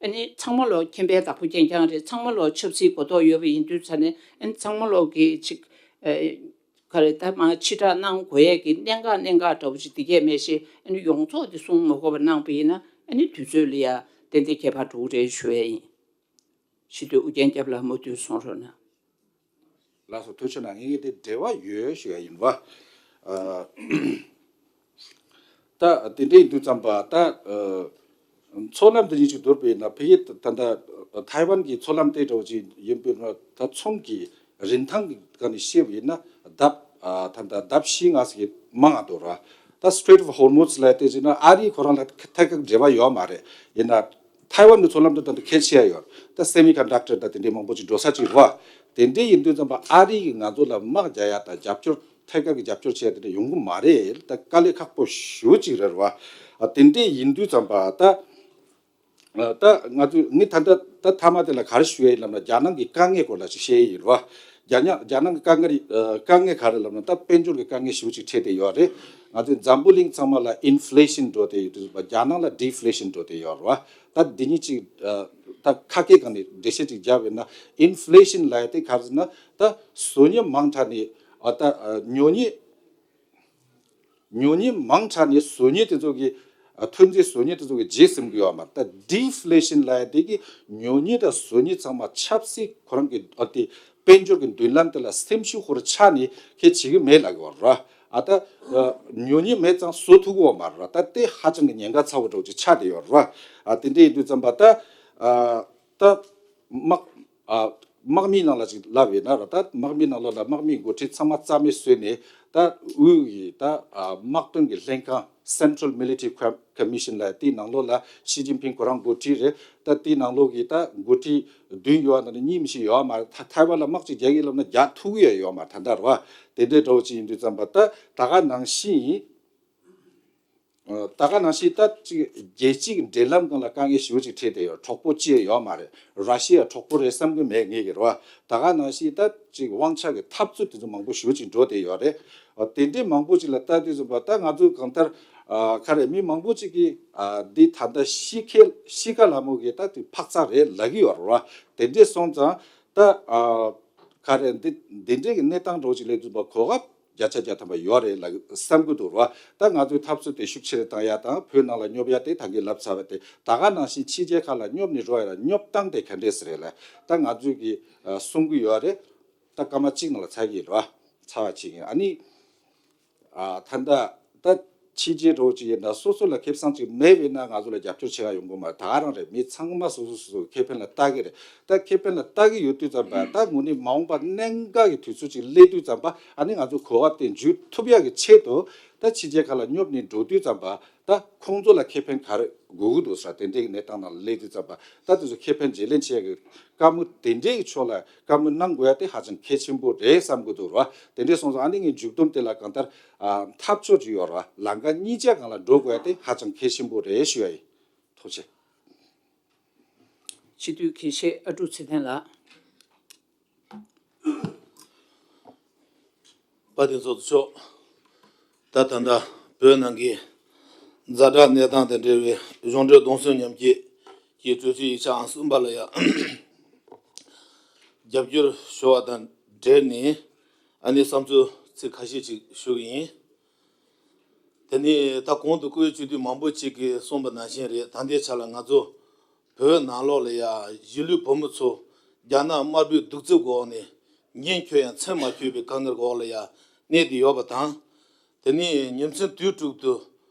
ཨ་ནི་ཚང་མ་ལོ་མཁྱེན་པའི་བདག་པོ་རྐྱང་རྐྱང་རེད། ཚང་མ་ལོ་ཆབ་སྲིད་གོ་རྟོགས་ཡོད་པ་ཡིན་དུས་ཙ་ནས་ཨ་ནི་ཚང་མ་ལོ་གི་ཅིག་ཨ་ག་རེ་ད་མ་ཕྱི་བསྒྲགས་གནང་དགོས་ཡས་ཀྱི་གནད་འགག་གནད་འགག་འདྲ་བོ་ཅིག་དེ་གས་མེད་ཤེས་ཨ་ནི་ཡོངས་རྫོགས་དེ་གསུང་མ་དགོས་པ་གནང་པ་ཡིན་ན་ཨ་ནི་དུས་ཚོད་ལ་ཡ་ཏན་ཏན་ཁྱད་པར་འགྲོ་གི་རེད་ཞུ་ཡས་ཡིན། སྤྱི་འཐུས་ཨུ་རྒྱན་སྐྱབས་ལགས་མུ་མཐུད་གསུང་རོགས་གནང་། ལགས་སོ། ཐུགས་རྗེ་གནང་། ངེད་ཀྱི་དེ་འབྲེལ་བ་ཡོད་ཞུ་ཡ་ཡིན་པ། ཨ་ད་དེ་འདྲ་ཡིན་དུས་ཙམ་པ་ད་ཨ་མཚོ་ལམ་དེ་གཉིས་ཅིག་བསྡུར་བས་ན་ཕ་གི་ད་ད་ཐའེ་ཝན་གྱི་མཚོ་ལམ་དེ་འདྲ་བོ་ཅིག་ཡིན་པས་ན་ད་ཚོང་གི་རིན་ཐང་གི་སྒང་ནས་བཤད་པ་ཡིན་ན་ལྡབ་ཨ་ད་ད་ལྡབ་བཞི་ལྔ་ཟིག་མང་ང་འདུག་ར། ད་Strait of Hormuz་ལབ་དེ་ཟེར་ན་ཨ་རི་ཁོ་རང་ལ་ཐད་ཀར་འབྲེལ་བ་ཡོད་མ་རེད། ཡིན་ན། ཐའེ་ཝན་གྱི་མཚོ་ལམ་དུ་ད་ལྟ་གལ་ཆེ་ཡ་ཡོད། ད་སེ་མི་ཀོན་ཌག་ཊར་ད་དེ་འདྲའི་མང་པོ་ཅིག་འགྲོ་ས་ཅིག་རེད་བ། དེ་འདྲའི་ཡིན་དུས་ཙམ་པ་ཨ་རི་གིས་ང་ཚོ་ལ་དམག་རྒྱག་ཡ་དང་རྒྱབ་སྐྱོར་ཐད་ཀར་གྱི་རྒྱབ་སྐྱོར་བྱས་དེ་འདྲ་ཡོང་གི་མ་རེད། ད་དཀའ་ལས་ཁག་པོ་ཞེ་པོ་ཅིག་རེད་བ། ཨ་དེ་འདྲའི་ཡིན་དུས་ཙམ་པ་ད་ཨ་ད་ང་ཚོས་ངས་ད་ལྟ་ད་མཐའ་མ་དེ་ལ་ག་རེ་ཞུ་ཡ་ཡིན་ལབ་ན་རྒྱ་ནག་གི་དཀའ་ངལ་སྐོར་ལ་ཅིག་བཤད་ཡ་ཡིན་རེད་བ། རྒྱ་ནག་རྒྱ་ནག་གི་དཀའ་ངལ་རེད། ཨ་དཀའ་ངལ་ག་རེ་ལབ་ན་ད་དཔལ་འབྱོར་གྱི་དཀའ་ངལ་ཞེ་པོ་ཅིག་འཕྲད་བསྡད་ཡོད་རེད། ང་ཚོའི་འཛམ་བུ་གླིང་ཚང་མ་ལ་ཨིན་ཕི་ལེ་ཤིན་འགྲོ་བསྡད་ཡོད་དུས་ཙམ་པ་རྒྱ་ནག་ལ་ཌི་ཕི་ལེ་ཤིན་འགྲོ་བསྡད་ཡོད་རེད་བ། ད་འདི་གཉིས་ཅིག་ཨ་ད་ཁ་སྐད་སྒང་ནས་འགྲེལ་བཤད་ཅིག་བརྒྱབ་ཡོད་ན་ཨིན་ཕི་ལེ་ཤིན་ལབ་ཡ་དེ་ག་རེ་ཟེར་ན་ད་བཟོ་མཁན་མང་དྲགས་ནས་ཨ་ད་ཨ་ཉོ་མཁན་ཉོ་མཁན་མང་དྲགས་ནས་བཟོ་མཁན་དེ་ཚོ་གི་ཨ་ཐོན་རྫས་བཟོ་མཁན་དེ་ཚོ་གི་རྗེས་ཟིན་གི་ཡོད་མ་རེད། ད་ཌི་ཕི་ལེ་ཤིན་ལབ་ཡ་དེ་གི་ཉོ་མཁན་དང་བཟོ་མཁན་ཚང་མ་ཆབ་སྲིད་ཁོ་རང་གི་ཨ་དེ་དཔལ་འབྱོར་གི་མདུན་ལམ་དེ་ལ་སེམས་ཤུགས་ཤོར་ཆགས་ནས་ཁྱེད་བྱེད་གི་མེད་ལབ་གི་ཡོད་རེད། ཨ་ད་ཨ་ཉོ་མཁན་མེད་ཙང་བཟོ་ཐུབ་ཀྱི་ཡོད་མ་རེད་བ། ད་དེ་ཧ་ཅང་གི་ཉེན་ཁ་ཚ་བོ་འདྲ་བོ་ཅིག་ཆགས་བསྡད་ཡོད་རེད་བ། ཨ་དེ་འདྲ་ཡིན་དུས་ཙམ་པ་ད་ཨ་ད་དམག་ཨ་དམག་མིའི་ནང་ལ་ཅིག་ལབ་ཡོད་ན་ར། ད་དམག་མིའི་ནང་ལོགས་ལ་དམག་མིའི་འགོ་ཁྲིད་ཚང་མ་རྩ་མེད་བཟོས་ནས། ད་དབུས་ཀྱི་ད་ཨ་དམག་དོན་གྱི་ལྷན་ཁང་། Central Military Com- Commission ལབ་ཡ་དེའི་ནང་ལོགས་ལ་ཞི་ཅིན་ཕིང་ཁོ་རང་འགོ་ཁྲིད་རེད། ད་དེའི་ནང་ལོགས་ཀྱི་ད་འགོ་ཁྲིད་བདུན་ཡོད་པ་ནང་ནས་གཉིས་མི་ཤེས་ཡོད་མ་རེད། ཐ་ཐའེ་ཝན་ལ་དམག་ཅིག་རྒྱག་གི་ལབ་ན་རྒྱག་ཐུབ་ཀྱི་ཡོད་མ་རེད་ད་ལྟ་རེད་བ། དེ་འདྲའི་འདྲ་བོ་ཅིག་ཡིན་དུས་ཙམ་པ་ད་ད་ག་ནང་བཞིན། ད་ག་ནང་བཞིན་ད་ཅིག་རྒྱལ་སྤྱིའི་འབྲེལ་ལམ་སྒང་ལ་དཀའ་ངལ་ཞེ་པོ་ཅིག་འཕྲད་བསྡད་ཡོད། གྲོགས་པོ་ཅི་ཡང་ཡོད་མ་རེད། ར་ཤི་ཡ་གྲོགས་པོ་རེད་བསམ་གྱི་མེད་ངེད་ཀྱིས་རེད་བ། ད་ག་ནང་བཞིན་ད་ཅིག་དབང་ཆ་གི་འཐབ་རྩོད་དེ་ཚོ་མང་པོ་ཞེ་པོ་ཅིག་འགྲོ་བསྡད་ཡོད་རེད། དེ་འདྲའི་མང་པོ་ཅིག་ལ་ལྟ་དུས་ཙམ་པ་ད་ང་ཚོ་གང་ལྟར་ག་རེ་མི་མང་པོ་ཅིག་གིས་འདི་ད་ལྟ་ཤི་ཁེ་ཤི་ཁ་ལ་མོ་གི་ད་དེ་འཕག་འཚག་རེད་ལབ་ཀྱི་ཡོད་རེད་བ། དེ་འདྲས་སོང་ཙང་ད་ག་རེ་འདི་འདི་འདྲའི་གི་གནས་སྟངས་འདྲ་བོ་ཅིག་སླེབས་དུས་ཙམ་པ་གོ་སྐབས་བརྒྱ་ཆ་བརྒྱ་ཐམ་པ་ཡོད་རེད་ལབ་བསམ་གྱི་འདུག་ར། ད་ང་ཚོའི་འཐབ་རྩོད་དེ་ཤུགས་ཆེ་རུ་བཏང་ཡ་དང་བོད་ནང་ལ་སྙོབ་ཡ་དེ་ད་གིན་ལབ་ཚར་བ་དེ། ད་ག་ནང་བཞིན་ཕྱི་རྒྱལ་ཁག་ལ་སྙོབ་ནས་འགྲོ་ཡ་ལ་སྙོབ་སྟངས་དེ་ག་འདྲས་སེ་རེད་ལ། ད་ང་ཚོའི་གི་གསུང་གི་ཡོད་རེད། ད་སྐར་མ་གཅིག་ནང་ལ་ཚར་གྱི་རེད་བ། ཚར་བ་བྱེད་ཀྱི་ཨ་ནི། ད་ལྟ་ད་ཕྱི་རྒྱལ་འདྲ་བོ་ཅིག་ཡིན་ན་སོ་སོ་ལ་ཁེ་བཟང་ཅིག་མེད་པས་ན་ང་ཚོ་ལ་རྒྱབ་སྐྱོར་བྱེད་ཡ་ཡོང་གི་མ་རེད། ད་ག་རང་རེད། མི་ཚང་མ་སོ་སོ་སོ་སོ་ཁེ་ཕན་ལ་ལྟ་གི་རེད། ད་ཁེ་ཕན་ལ་ལྟ་གི་ཡོད་དུས་ཙམ་པ་ད་དངོས་གནས་མ་འོངས་པ་གནད་འགག་གི་དུས་ཚོད་ཅིག་སླེབས་དུས་ཙམ་པ་ཨ་ནི་ང་ཚོ་གོ་སྐབས་དེ་འཇུ་ཐུབ་ཡ་གི་ཆེད་དུ་ད་ཕྱི་རྒྱལ་ཁག་ལ་སྙོབ་ནས་འགྲོ་དུས་ཙམ་པ་ད་ཁོང་ཚོ་ལ་ཁེ་ཕན་ག་རེ་དགོས་ཀྱི་འདུག་ཟེར་དེ་འདྲའི་གི་གནས་སྟངས་ནང་ལ་སླེབས་དུས་ཙམ་པ་ད་དེ་ཚོ་ཁེ་ཕན་བརྗེ་ལེན་བྱེད་ཡ་གི་བཀའ་མོལ་དེ་འདྲའི་གི་ཕྱོགས་ལ་བཀའ་མོལ་གནང་དགོས་ཡ་དེ་ཧ་ཅང་གལ་ཆེན་པོ་རེད་བསམ་གྱི་འདུག་ར། དེ་འདྲའི་སོང་ཙང་ཨ་ནི་ངའི་མཇུག་སྡོམ་དེ་ལ་གང་ལྟར། ཨ། འཐབ་ཕྱོགས་ཅིག་ཡོད་རེད་བ། ལམ་ཁ་གཉིས་ཆ་སྒང་ལ་འགྲོ་དགོས་ཡ་དེ་ཧ་ཅང་གལ་ཆེན་པོ་རེད་ཞུ་ཡ་ཡིན། ཐུགས་རྗེ་ཆེ། སྤྱི་འཐུས་དགེ་བཤེས་ཨ་ཀྲུག་ཚེ་བརྟན་ལགས། དཔལ་ལྡན་ཚོགས་གཙོ་མཆོག་ད་ད་ལྟ་བོད་ནང་གི་ཛ་དྲག་གནས་སྟངས་དང་འབྲེལ་བའི་གཞུང་འབྲེལ་གདུང་སེམས་མཉམ་སྐྱེད་ཀྱི་གྲོས་ཆོད་ཡིག་ཆ་ཨང་གསུམ་པ་ལ་ཡང་རྒྱབ་སྐྱོར་ཞུ་བ་དང་འབྲེལ་ནས་ཨ་ནི་བསམ་ཚུལ་ཚིག་ཁ་ཤས་ཅིག་ཞུ་གི་ཡིན། དེ་ནི་ད་གོང་དུ་སྐུ་ཡོད་སྤྱི་འཐུས་མང་པོ་ཅིག་གིས་གསུངས་པ་ནང་བཞིན་རེད། ད་ལྟའི་ཆ་ལ་ང་ཚོ་བོད་ནང་ལོགས་ལ་ཡ་གཞིས་ལུས་བོད་མི་ཚོ་རྒྱ་ནག་དམར་པོའི་གདུག་རྩུབ་འོག་ནས་ཉིན་འཁྱོལ་ཡང་མཚན་མ་འཁྱོལ་བའི་དཀའ་ངལ་འོག་ལ་ཡ་གནས་ཏེ་ཡོད་པ་དང་། དེ་ནི་ཉིན་མཚན་དུས་དྲུག་ཏུ་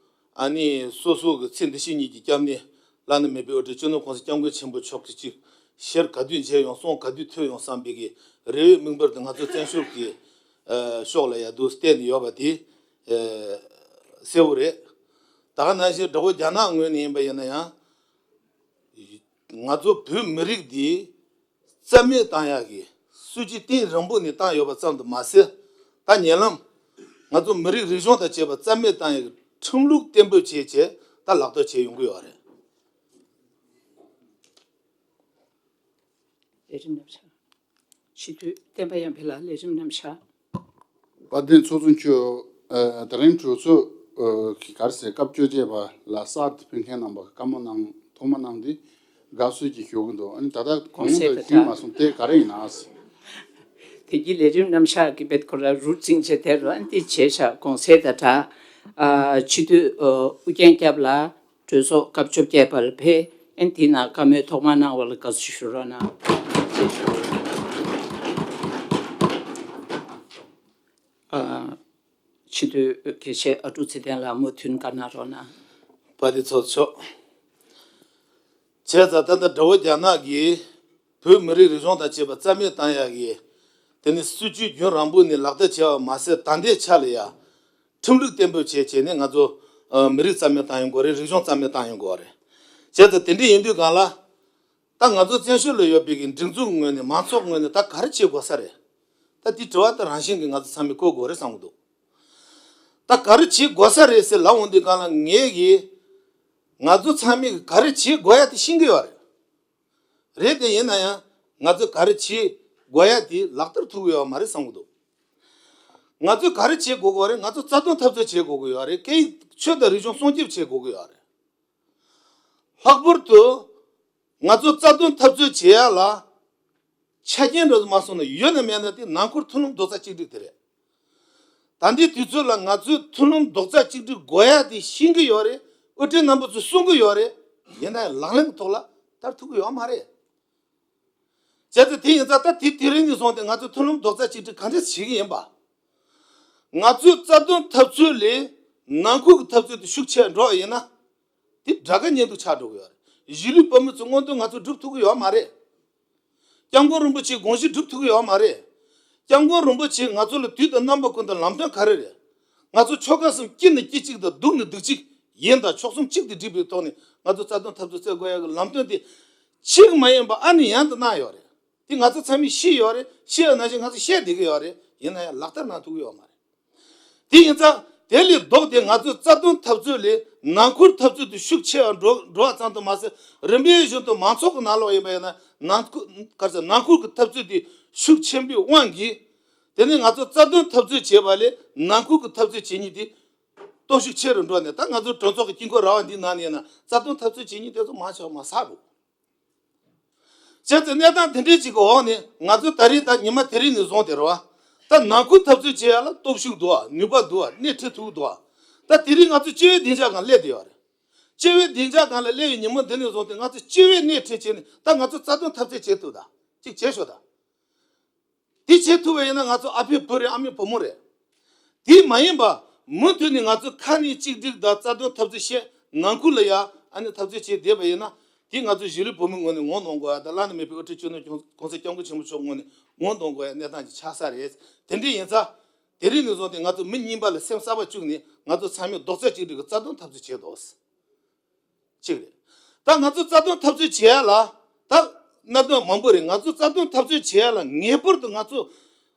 ཨ་ནི་སོ་སོ་གི་ཚེ་འདི་ཕྱི་གཉིས་ཀྱི་སྐྱབས་གནས་བླ་ན་མེད་པའི་དབུ་ཁྲིད་སྤྱི་ནོར་༸གོང་ས་༸སྐྱབས་མགོན་ཆེན་པོ་མཆོག་གི་ཅིག་ཞལ་ག་དུས་མཇལ་ཡོང་། གསུང་ག་དུས་ཐོས་ཡོང་བསམ་པའི་གི་རེ་བའི་མིག་འབུར་དེ་ང་ཚོ་བཙན་བྱོལ་གྱི་ཕྱོགས་ལ་ཡ་འདུག་བསྟན་ནས་ཡོད་པ་དེ་གསལ་བོ་རེད། ད་ག་ནང་བཞིན་དགྲ་བོ་རྒྱ་ནག་ངོས་ནས་ཡིན་པ་ཡིན་ན་ཡང་། ང་ཚོ་བོད་མི་རིགས་འདི་རྩ་མེད་བཏང་ཡག་གི་སྲིད་ཇུས་གཏིང་རིང་པོ་ནས་བཏང་ཡོད་པ་ཙམ་དུ་མ་ཟད། ད་ཉེ་ལམ་ང་ཚོ་མི་རིགས་རིག་གཞུང་དང་བཅས་པ་རྩ་མེད་བཏང་ཡག་གི་ཁྲིམས་ལུགས་གཏན་འབེབས་བྱས་བྱས་ད་ལག་བསྟར་བྱས་ཡོང་གི་ཡོད་རེད། ལས་རིམ་རྣམ་གཞག་སྤྱི་འཐུས་བསྟན་པ་ཡར་འཕེལ་ལགས། ལས་རིམ་རྣམ་གཞག་དཔལ་ལྡན་ཚོགས་གཙོ་མཆོག་ཨ། དེ་རིང་གྲོས་ཚོགས་ཨ། གི་ག་རེ་ཟེར། སྐབས་བཅོ་བརྒྱད་པ་ལ་གསར་དུ་ཕེབས་མཁན་རྣམ་པ་བཀའ་མོལ་གནང་། ཐོག་མ་གནང་དེ་དགའ་བསུ་ཞིག་ཞུ་གི་འདུག་ཨ་ནི་ད་ལྟ་གོང་དུ་ཞུས་མ་སོང་། དེ་ག་རེ་ཡིན་ན། དེ་གི་ལས་རིམ་རྣམ་གཞག་གི་བེད་ཁོ་ར་རུ་ཙིང་ཆེ་དེ་རུ་ཨན་ཏི་བྱས་ཤག་གོང་གསལ་ད་དྲ། ཨ། སྤྱི་འཐུས་ཨ། ཨུ་རྒྱན་སྐྱབས་ལགས་གྲོས་ཚོགས་སྐབས་བཅོ་བརྒྱད་པར་ཕེབས། ཨན་ཏི་ན་བཀའ་མོལ་ཐོག་མ་གནང་བ་ལ་དགའ་བསུ་ཞུ་རོགས་གནང་། ཨ། སྤྱི་འཐུས་དགེ་བཤེས་ཨ་ཀྲུག་ཚེ་བརྟན་ལགས་མུ་མཐུད་བཀའ་གནང་རོགས་གནང་། དཔལ་ལྡན་ཚོགས་གཙོ་མཆོག་བྱས་ཙང་ད་ལྟ་དགྲ་བོ་རྒྱ་ནག་གིས་བོད་མི་རིགས་རིག་གཞུང་དང་བཅས་པ་རྩ་མེད་བཏང་ཡག་གི་དེ་ནི་སྲིད་ཇུས་རྒྱུན་རིང་པོ་ནས་ལག་བསྟར་བྱས་པ་མ་ཟད། ད་ལྟའི་ཆ་ལ་ཡ་ཁྲིམས་ལུགས་གཏན་འབེབས་བྱས་བྱས་ནས་ང་ཚོ་ཨ། མི་རིགས་རྩ་མེད་བཏང་ཡོང་གི་ཡོད་རེད། རིག་གཞུང་རྩ་མེད་བཏང་ཡོང་གི་ཡོད་རེད། བྱས་ཙང་དེ་འདྲ་ཡིན་དུས་སྒང་ལ། ད་ང་ཚོ་བཙན་བྱོལ་ལ་ཡོད་པའི་གི་སྒྲིག་འཛུགས་ངོས་ནས། མང་ཚོགས་ངོས་ནས་ད་ག་རེ་བྱེད་དགོས་ས་རེད། ད་དེ་དྲི་བ་ད་རང་བཞིན་གྱིས་ང་ཚོ་ཚང་མས་བཀོད་དགོས་རེད་བསམ་གྱི་འདུག་ད་ག་རེ་བྱེད་དགོས་ས་རེད་ཟེར་ལབ་འོང་དུས་སྒང་ལ་ངས་གི་ང་ཚོ་ཚང་མས་གི་ག་རེ་བྱེད་དགོས་ཡ་དེ་ཤེས་ཀྱི་ཡོད་རེད། རེད་དེ་ཡིན་ན་ཡང་ང་ཚོ་ག་རེ་བྱེད་དགོས་ཡ་དེ་ལག་བསྟར་ཐུབ་ཀྱི་ཡོད་མ་རེད་བསམ་གྱི་འདུག་ང་ཚོས་ག་རེ་བྱེད་དགོས་ཀྱི་ཡོད་རེད། ང་ཚོ་རྩ་དོན་འཐབ་རྩོད་བྱེད་དགོས་ཀྱི་ཡོད་རེད། སྐད་ཡིག་ཆོས་དང་རིག་གཞུང་སྲུང་སྐྱོབ་བྱེད་དགོས་ཀྱི་ཡོད་རེད། ལྷག་པར་དུ་ང་ཚོ་རྩ་དོན་འཐབ་རྩོད་བྱེད་ཡ་ལ་ཆ་རྐྱེན་འདྲ་མ་སོང་ན་ཡོད་ན་མེད་ན་དེ་ནང་ཁུལ་མཐུན་ལམ་རྡོག་རྩ་གཅིག་སྒྲིལ་དེ་རེད། ད་ལྟའི་དུས་ཚོད་ལ་ང་ཚོས་མཐུན་ལམ་རྡོག་རྩ་གཅིག་སྒྲིལ་དགོས་ཡ་དེ་ཤེས་ཀྱི་ཡོད་རེད། དབུ་ཁྲིད་རྣམ་པ་ཚོས་གསུང་གི་ཡོད་རེད། ཡིན་ན་ཡང་ལག་ལེན་གྱི་ཐོག་ལ་བསྟར་ཐུབ་ཀྱི་ཡོད་མ་རེད། བྱས་ཙང་དེ་ཡིན་ཙང་ད་དེ་དེ་རིང་ནས་བཟུང་སྟེ་ང་ཚོས་མཐུན་ལམ་རྡོག་རྩ་གཅིག་སྒྲིལ་ག་འདྲས་བྱེད་ཀྱི་ཡིན་པ། ང་ཚོའི་རྩ་དོན་འཐབ་རྩོད་ལས་ནང་ཁུལ་གྱི་འཐབ་རྩོད་དེ་ཤུགས་ཆེ་འགྲོ་བ་ཡིན་ན། དེ་དགྲ་དགའ་གཉེན་སྡུག་ཆགས་འགྲོ་གི་ཡོད་རེད། གཞིས་ལུས་བོད་མི་ཚོའི་མངོན་འདོད་ང་ཚོས་སྒྲུབ་ཐུབ་ཀྱི་ཡོད་མ་རེད། སྐྱབས་མགོན་རིན་པོ་ཆེའི་དགོངས་གཞི་སྒྲུབ་ཐུབ་ཀྱི་ཡོད་མ་རེད། སྐྱབས་མགོན་རིན་པོ་ཆེས་ང་ཚོ་ལ་དུས་དང་རྣམ་པ་ཀུན་ཏུ་ལམ་སྟོན་ག་རེ་རེད། ང་ཚོ་ཆོལ་ཁ་གསུམ་སྐྱིད་ན་སྐྱིད་གཅིག་དང་སྡུག་ན་སྡུག་གཅིག་ཡིན་དང་ཕྱོགས་གསུམ་གཅིག་ཏུ་སྒྲིལ་བའི་ཐོག་ནས་ང་ཚོ་རྩ་དོན་འཐབ་རྩོད་རྩེ་དགོས་ཡ་གི་ལམ་སྟོན་དེ་གཅིག་མ་ཡིན་པ་ཨ་ནེ་ཡང་དུ་གནང་ཡོད་རེད། དེ་ང་ཚོ་ཚང་མས་ཤེས་ཡོད་རེད། ཤེས་ཡོད་ནང་བཞིན་ང་ཚོ་བཤད་བསྡད་ཀྱི་ཡོད་རེད། ཡིན་ན་ཡང་ལག་བསྟར་གནང་ཐུབ་ཀྱི་ཡོད་མ་རེད། དེ་ཡིན་ཙང་དེ་ལས་ལྡོག་སྟེ་ང་ཚོའི་རྩ་དོན་འཐབ་རྩོད་ལས་ནང་ཁུལ་འཐབ་རྩོད་དེ་ཤུགས་ཆེ་བ་འགྲོ་འགྲོ་བ་ཙམ་དུ་མ་ཟད། རིམ་པས་བཞིན་དུ་མང་ཚོགས་ཀྱི་ནང་ལོགས་ཡིན་པ་ཡིན་ན་ནང་ཁུལ་ག་རེ་ཟེར། ནང་ཁུལ་གྱི་འཐབ་རྩོད་དེ་ཤུགས་ཆེན་པོའི་དབང་གིས། དེ་ནས་ང་ཚོ་རྩ་དོན་འཐབ་རྩོད་བྱེད་པ་ལས་ནང་ཁུལ་གྱི་འཐབ་རྩོད་བྱེད་མཁན་དེ་སྟོབས་ཤུགས་ཆེ་རུ་འགྲོ་ནས། ད་ང་ཚོ་གྲོས་ཚོགས་ཀྱི་དཀྱིལ་འཁོར་ར་བ་འདིའི་ནང་ནས་ཡིན་ན་རྩ་དོན་འཐབ་རྩོད་བྱེད་མཁན་དེ་ཚོ་མང་ཆེ་བ་མར་ཟག་འགྲོ། བྱས་ཙང་གནས་སྟངས་དེ་འདྲའི་ཅིག་གི་འོག་ནས་ང་ཚོ་ད་རེས་ད་ཉི་མ་དེ་རིང་ནས་བཟུང་སྟེ་རེད་བ། ད་ནང་ཁུལ་འཐབ་རྩོད་བྱེད་ཡ་ལ་སྟོབས་ཤུགས་འདུག་བ། ནུས་པ་འདུག་བ། སྣེ་ཁྲིད་ཐུབ་འདུག་བ། ད་དེ་རིང་ང་ཚོ་སྤྱི་བའི་བདེ་འཇགས་སྒང་སླེབས་བསྡད་ཡོད་རེད། སྤྱི་བའི་བདེ་འཇགས་སྒང་ལ་སླེབས་པའི་ཉིན་མོ་འདི་ནས་བཟུང་སྟེ་ང་ཚོ་སྤྱི་བའི་སྣེ་ཁྲིད་བྱས་ནས་ད་ང་ཚོ་རྩ་དོན་འཐབ་རྩོད་བྱེད་ཐུབ། ད་ཅིག་བྱེད་ཤོག་ད། དེ་བྱེད་ཐུབ་པ་ཡིན་ན་ང་ཚོ་ཨ་ཕའི་བུ་རེད། ཨ་མའི་བུ་མོ་རེད། དེ་མ་ཡིན་པ་མུ་མཐུད་ནས་ང་ཚོ་ཁ་ནས་གཅིག་སྒྲིལ་དང་རྩ་དོན་འཐབ་རྩོད་བྱེད། ནང་ཁུལ་ལ་ཡ་ཨ་ནི་འཐབ་རྩོད་བྱེད་བསྡད་པ་ཡིན་ན། དེ་ང་ཚོ་གཞིས་ལུས་བོད་མི་ངོས་ནས་ངོ་གནོང་དགོས་ཡ་དང་། བླ་ན་མེད་པའི་དབུ་ཁྲིད་སྤྱི་ནོར་༸གོང་ས་༸སྐྱབས་མགོན་ཆེན་པོ་མཆོག་ངོས་ནས་ངོ་གནོང་དགོས་ཡ་གནས་སྟངས་ཅིག་ཆགས་ས་རེད། དེ་འདྲ་ཡིན་ཙང་དེ་རིང་ནས་བཟུང་སྟེ་ང་ཚོ་མི་རྙིང་པ་ལ་སེམས་གསར་པ་བཅུག་ནས་ང་ཚོ་ཚང་མས་རྡོག་རྩ་གཅིག་སྒྲིལ་གྱིས་རྩ་དོན་འཐབ་རྩོད་བྱེད་དོ། གཅིག་རེད། ད་ང་ཚོ་རྩ་དོན་འཐབ་རྩོད་བྱེད་ཡ་ལ་ད་གནད་དོན་མང་པོ་རེད། ང་ཚོ་རྩ་དོན་འཐབ་རྩོད་བྱེད་ཡ་ལ་ངེས་པར་དུ་ང་ཚོ་